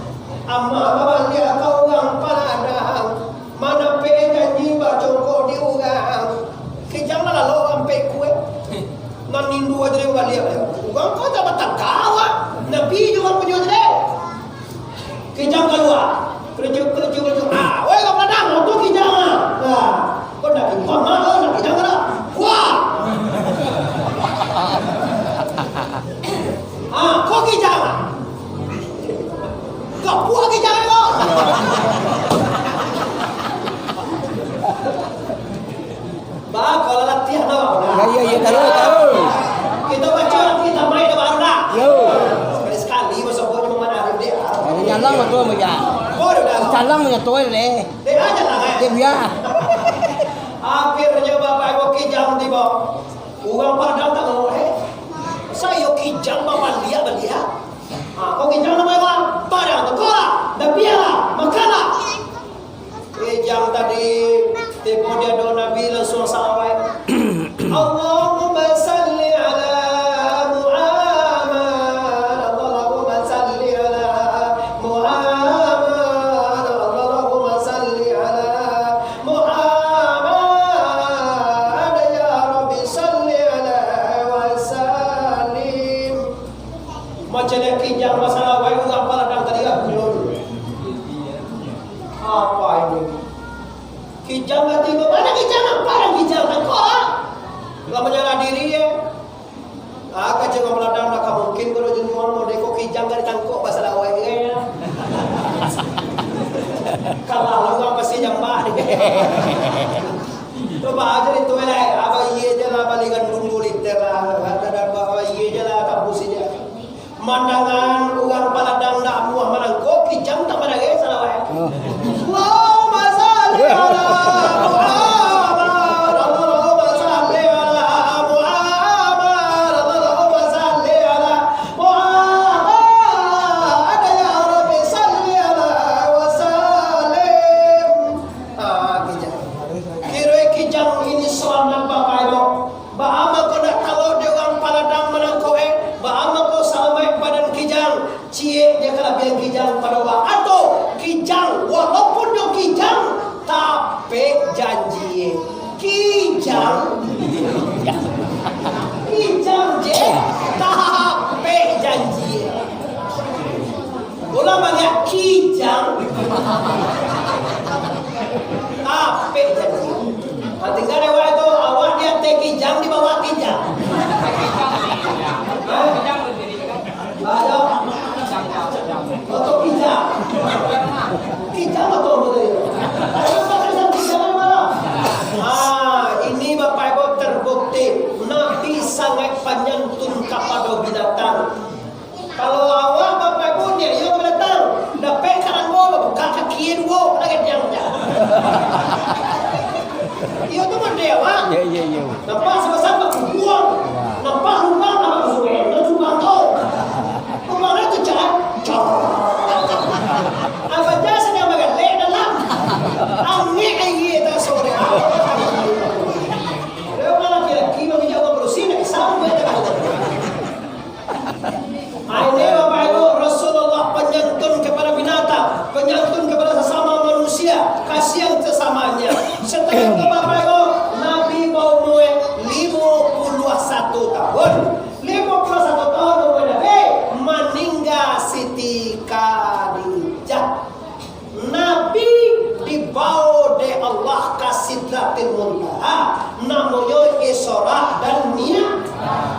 Amak babaliak ka urang Paladang, manapek janji bacongkok di urang. Kijang lah lalok ampek kue. Nan nindu aja dia babaliak. Urang ko tak batangka awak. Nabi juo urang punyo tadi. Kijang kalua. Kerucuk, kerucuk, kerucuk. Ah, weh, urang Paladang, tu Kijang ah. Nah, ko nak Kijang, ko nak Kijang lah. Wah! Ah, ko Kijang ah. Kapuak Kijang ko. Ba, kalau latihan awak, nah. Ya, ya, ya, tahu, tahu. Kita baca nanti kita main dah baru, nah. Yo. Sekali-sekali, masa kau cuma main Arif dia. Ini nyalang betul, ya. Oh, udah, udah. Calang punya tuan, eh. Dia aja lah, eh. Dia biar. Akhirnya Bapak Ibu Kijang tiba. Urang Padang tak mau, eh. Sayo Kijang babaliak-baliak. Ah, kok Kijang nama apa? Padang tu, kau lah. Dah biar lah. Makan lah. Kijang tadi tibo di ado Nabi, langsuang salawat. Allahumma salli ala Muhammad, Allahumma salli ala Muhammad, Allahumma salli ala Muhammad, ya Rabbi salli ala wa sallim. Macam ni Kijang masalah wai urang Padang tadi lah. Apa ini? Kijang lah tibo. Mana Kijang? Apa yang Kijang? Tangkok lah. Lah manyarah diri, eh. Ah, kacau urang Padang dah ka mungkin kalau jenuan model ko Kijang dari tangkok bahasa lawai ni, eh. Kalah lah urang pasti jambak. Coba aja itu, eh. Apa iya je lah palingan dulu liter lah. Ada, ada apa iya je lah, kampus aja. Mandangan urang Padang ndak amuah manangkok, Kijang tak manangkok, salah wae. Oh. Allahumma shalli ala Muhammad, Allahumma shalli ala Muhammad, Allahumma shalli ala Muhammad, ya Rabbi shalli ala wa sallim. Ah, Kijang. Kiro Kijang ini selamat, Bapak Ibu. Baa mangko ndak talok dek urang Padang manangkok, eh? Baa mangko salamaik badan Kijang? Ciek je kalabiahan Kijang pado urang. Atau Kijang, walaupun nyo Kijang, tapek janji, eh. Kijang. Kijang je, tapek janji, eh. Ulang baliak, Kijang. Tapek janji. Bapak Ibu, Nabi baumua limo puluah satu tahun. Limo puluah satu tahun umua Nabi, maningga Siti Khadijah. Nabi dibawa dek Allah ka Sidratil Muntaha, namonyo Isra dan Mi'raj,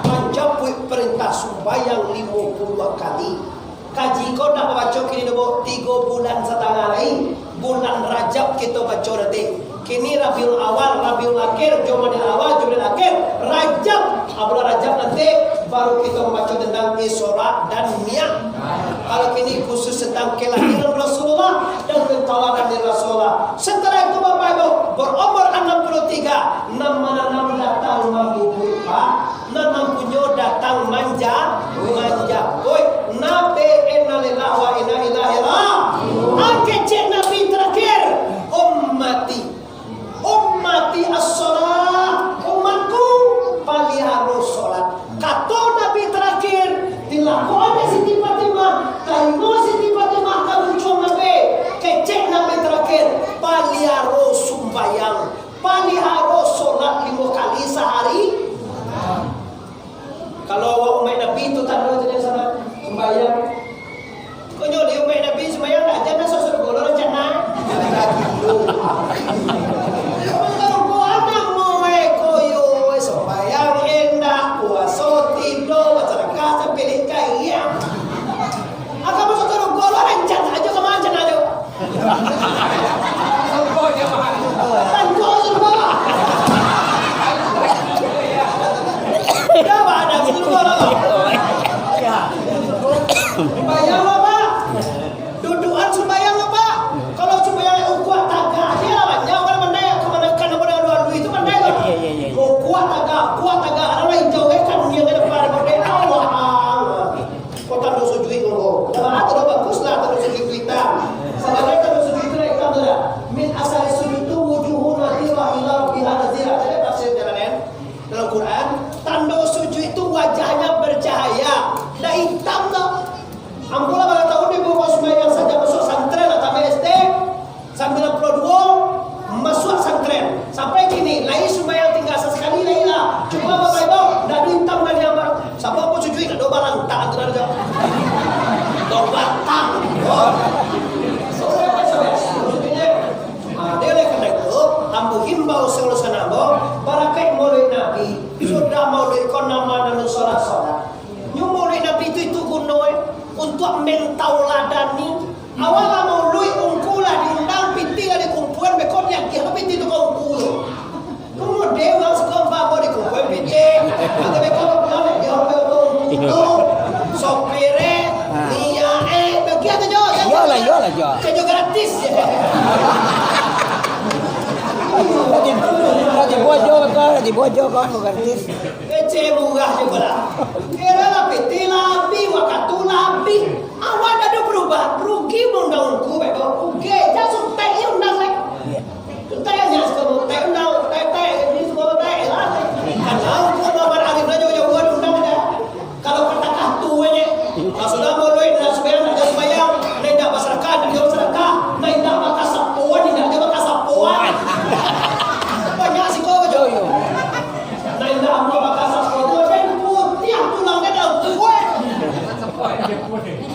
manjapuik parintah sumbayang limo puluah kali. Kaji ko ndak babaco kini doh, Bu. Tigo bulan satangah lai. Bulan Rajab kito baco nanti. Kini Rabiul Awal, Rabiul Akhir, Jumadil Awal, Jumadil Akhir, Rajab. Ah, bulan Rajab nanti baru kito mambaco tentang Isra dan Mi'raj. Kalau kini khusus tentang kelahiran Rasulullah dan keutamaan dari Rasulullah. Setelah itu, Bapak Ibu, berumur enam puluh tiga, nan mananam datang mambubuik, Pak. Nan mampunyo datang manja-, manjapuik. Nabi, innalillahi wa inna ilaihi raji'un. Kecek Nabi terakhir, "Ummati, ummati as-shalah, umatku, paliharo salat." Kato Nabi terakhir, dilakukan dek Siti Fatimah, tarimo Siti Fatimah ka bujuang Nabi. Kecek Nabi terakhir, paliharo sumbayang. Paliharo salat limo kali sahari. Kalau awak umaik Nabi tu tando tu, jan salah sumbayang. Konyo di umaik Nabi sumbayang dak jan masuk surga lo rancana. Surga anak mau koyo sumbayang indak, puaso tido, basadakah sampai lingkai. Aka masuk surga lo rancana aja ka rancana aja. Tantu surga. Dah, Pak, dah surga lah, Pak. Sumbayang lah, Pak. Dudukan sumbayang lah, Pak. Kalau sumbayang ukuak tagak aja lah, banyak orang mandai kamanakan apa dengan dua itu mandai lah. Ukuak tagak, ukuak tagak. Ada lah hijau, eh, kan dia ke depan, mandai Allah. Kok tando sujuik ko? Dah, atau dah bagus lah tando sujuik tu itam. Sabananyo tando sujuik tu lah itam tu dah. Min asari sujud tu wujuhu nadhirah ila rabbiha nadhirah. Jadi tafsir jalan lain dalam Quran, tando sujuik tu wajahnya bercahaya. Dah itam tu. Ambo lah bara tahun di bawah sumbayang sajak masuk santren lah, tamat S D. Sambilan puluah duo, masuak santren. Sampai kini, lai sumbayang tingga sasakali lai lah. Cuma Bapak Ibu, ndak ado itam dari ambo. Sabab ambo sujuik ndak ado barantang tu dah. Tobatang. Sore, sore. Maksudnya, ah, dia oleh karena itu, ambo himbau saluruh sanak ambo, barakaik maulid Nabi, sudah maulid ko nama nan solat-solat. Nyo maulid Nabi tu, itu guno, eh, untuak mentauladani. Awak lah maulid, ungku lah diundang, pitih lah dikumpuan, beko diagiah pitih tu ka ungku tu. Nunggu deh, urang siko ampek ambo dikumpuan pitih. Atau beko pulang, diagiah ungku tu. Sopir, eh, minyak, eh, bagian tu jo. Iyolah, iyolah, jo. Kerja gratis. Tadi, tadi buat jo, tadi buat jo, gratis. Kecek murah jugo lah. Kiro lah pitih lah abih, wakatu lah abih. Awak ndak ado perubahan, rugi maundang ungku beko. Rugi, jan suntek iyo undang lai. Suntek nyo suko tek undang, tek tek, ini suko tek lah. Kan tahu ko Muhammad Arif lah jauah-jauah undang dah. Kalau katakah tu aja. Kalau sudah maulid, nak sumbayang, nak sumbayang, nak indak basadakah, nak jauah sadakah, nak indak bakasapoan, indak jauah bakasapoan. Banyak siko jo. Nah, indak amuah bakasap kotor, dan putiah tulang dia dah kuat.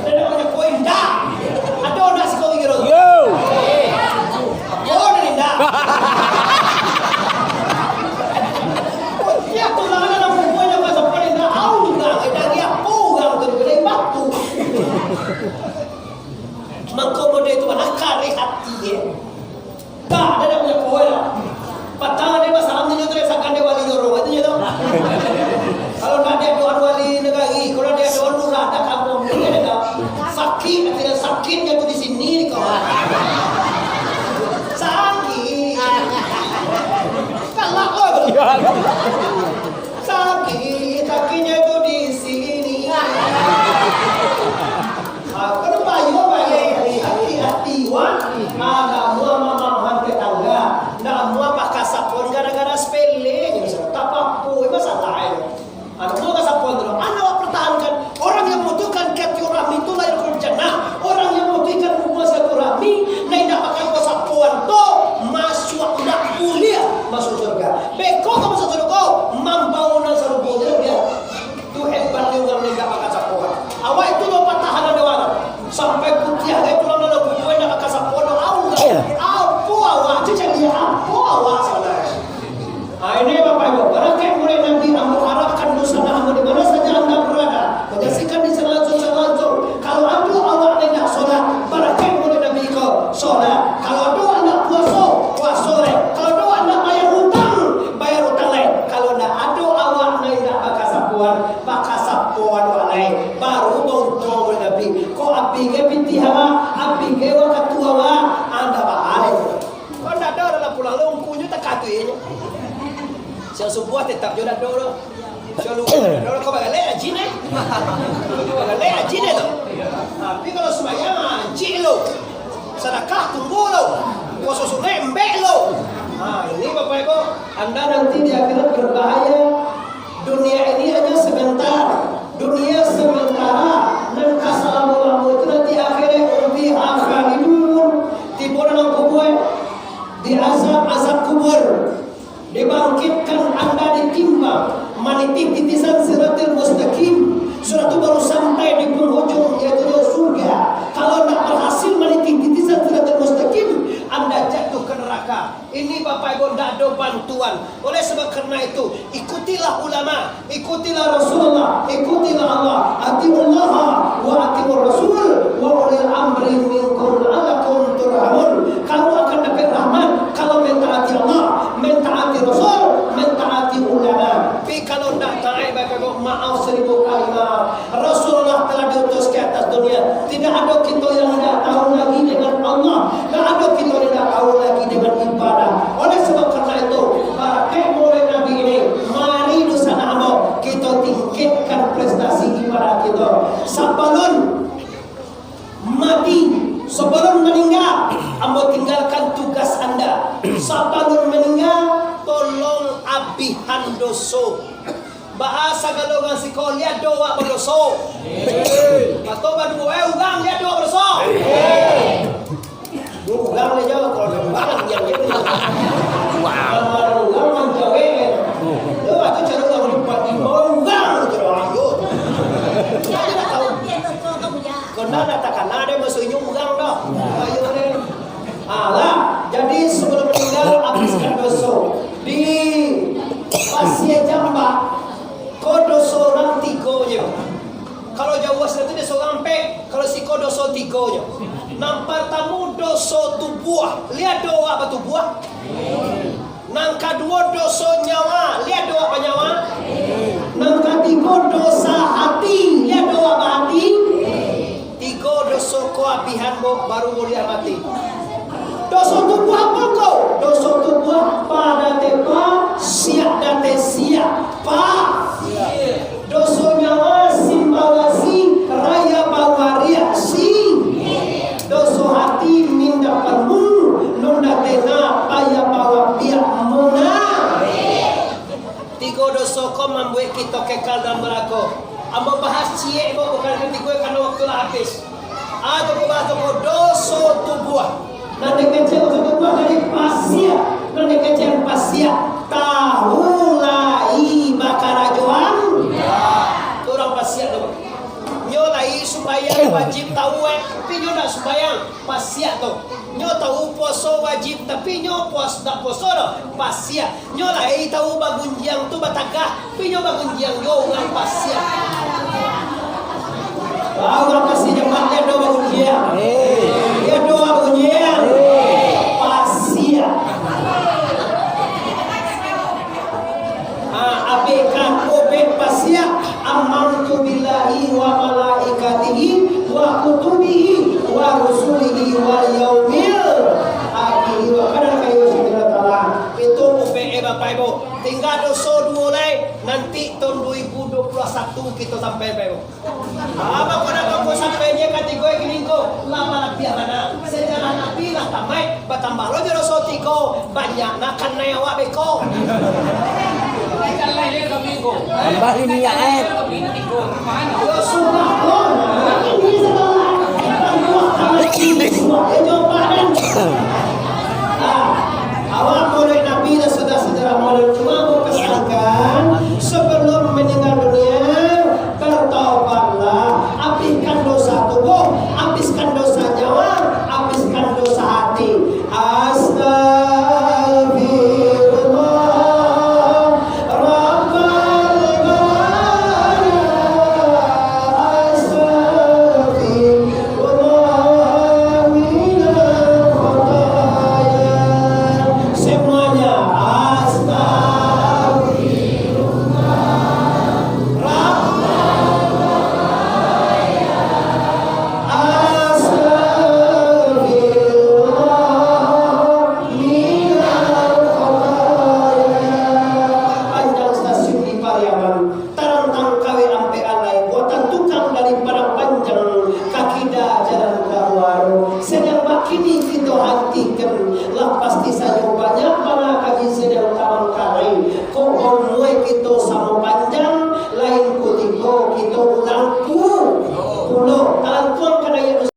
Dia dah banyak poin, dah. Ada nak sikau gigi tu? Yo. Oh, dah indak. Putiah tulang dia dah kuat, dia pasal paling dah au dah. Dia dia purang tu, dia batu. Mangko model tu, mana kareh hati, eh. Dah, dah, dah punya kuah dah. Patang ado masalah, nyo tu rasakan dek wali jorong, itu je tu. Kalau ndak ado doa wali nagari, kalau ndak ado doa lurah, dah kampung ni ado. Sakit, hati dah sakit, jatuh di sini, di kau. Sakit. Kalah, oh. Sakit, sakitnya tu di sini. Ah, kan bayo, bayo. Hati-hati, wan. Ah, ndak amuah mamahan tetangga. Ndak amuah bakasapon gara-gara sepele. Ndak apo-apo, masalah. Ah, ndak amuah kasapon tu. Anda pertahankan. Orang yang membutuhkan silaturahmi tu lahir jannah. Orang yang membutuhkan hubungan silaturahmi, nah, indak bakal kasapoan tu, masuak ndak buliah. Masuak surga. Beko ka masuak surga, mambao nan sarupo jo dia. Tu hebatnyo urang nan indak bakasapoan. Awak itu lo patahan ado urang. Sampai putiah dek tulang dalam kubua indak bakasapoan doh. Apo awak tu jadi apo awak sabananyo? Ah, ini Bapak Ibu, barakaik mulai Nabi, ambo harapkan dosa ambo di mana saja anda berada, menyaksikan di siaran langsung, siaran langsung. Kalau ado awak nan indak solat, barakaik mulai Nabi ko solat. Kalau ado awak indak puaso, puaso deh. Kalau ado awak indak bayar utang, bayar utang lai. Kalau ndak ado awak nan indak bakasapoan, bakasapoan awak lai. Baru bauntuang mulai Nabi. Kok abih ge pitih awak, abih ge wakatua awak, anda baalai. Kok ndak ado dalam pulang lo, ungkunyo takatuinyo. Siang subuah tetap jo ndak ado lo. Siang luko ndak ado lo, kok bagalek ajin eh. Bagalek ajin eh tu. Tapi kalau sumbayang, ah, ancik lo. Sadakah tunggu lo. Puaso sunaik embek lo. Ha, ini Bapak Ibu, anda nanti di akhirat berbahaya. Dunia ini hanya sebentar. Dunia sementara, nan ka salamo-lamo itu nanti akhirat, hum fiha khalidun. Tibo dalam kubur, diazab azab kubur, dibangkitkan anda ditimbang, manitih titisan siratil mustaqim, sudah tu baru sampai di penghujung, yaitu surga. Kalau ndak berhasil manitih titisan siratil mustaqim, anda jatuh ke neraka. Ini Bapak Ibu ndak ado bantuan. Oleh sebab karena itu, ikutilah ulama, ikutilah Rasulullah, ikutilah Allah. Atiullaha wa atiur Rasul wa ulil amri minkum la'allakum turhamun. Kamu akan dapat rahmat kalau mentaati Allah, mentaati Rasul, mentaati ulama. Tapi kalau ndak taat, Bapak Ibu, maaf seribu kali maaf. Rasulullah telah diutus ke atas dunia. Tidak ada kita yang tidak tahu lagi dengan Allah. Tidak ada kita yang tidak tahu lagi dengan ibadah. Oleh sebab karena itu, pakai mulai Nabi ini, mari dosa ambo, kita tingkatkan prestasi ibadah kita. Sabalun mati, sabalun maningga, ambo tinggalkan tugas anda. Sabalun maningga, tolong abihan doso. Baa sagalo urang siko liek do awak badoso. Atau baduo eh urang liek do awak badoso. Urang le jawab, kalau urang yang dia. Kalau urang manjawab, eh. Yo, atau cara urang lipat di bawah urang, cara ayo. Dia tak tahu. Kena dah takana dia maksudnya urang dah. Ayo deh. Alah, jadi sebelum meninggal, habiskan doso. Di Pasir Jambak, ko doso urang tigo nyo. Kalau jauah sinan tu doso urang ampek, kalau siko doso tigo nyo. Nan partamo doso tubuah, liek do awak batubuah. Nan kaduo doso nyawa, liek do awak banyawa. Nan katigo doso hati, liek do awak bahati. Tigo doso ko abihan bo, baru buliah mati. Doso tubuah apo ko? Doso tubuah pa date pa, siak date siak, pa. Doso nyawa simbawasi, raya bawariak si. Doso hati minda panu, nunda tena, paya bawapiak muna. Tigo doso ko mambuek kito kekal dalam narako. Ambo bahas ciek ko, bukan katigo, karano waktu lah habis. Ah, tu ko bahas tu ko doso tubuah. Nan dikecek doso tubuah dari pasiak, nan dikecek pasiak. Tahu lai bakarajoan. Tu urang pasiak tu. Nyo lai sumbayang wajib tahu eh, tapi nyo ndak sumbayang, pasiak tu. Nyo tahu puaso wajib, tapi nyo puas-, ndak puaso doh, pasiak. Nyo lai tahu bagunjiang tu batagah, tapi nyo bagunjiang juo urang pasiak. Ah, urang pasiak jangan liek do bagunjiang. Liek do bagunjiang. Pasiak. Ah, abaikan ubek pasiak. Amantu billahi wa malaikatihi wa kutubihi wa rusulihi wal yaumil akhiri wa qadar khairu syarrihi wa ta'ala. Itu ubek eh, Bapak Ibu. Tingga doso duo lai, nanti tahun dua ribu dua puluh satu kito sampai, Bapak Ibu. Ah, bako dah toko sampai nyo katigo kini ko, lah malabiah bana. Sejarah Nabi lah tamaik, batambah lo jo doso tigo, banyak nak kanai awak beko. Tambah liniak, eh. Yo sudah, lo. Ini setelah. Ah, awak mulai Nabi lah sudah Yang bakini kito hantikan, lah pasti sajo banyak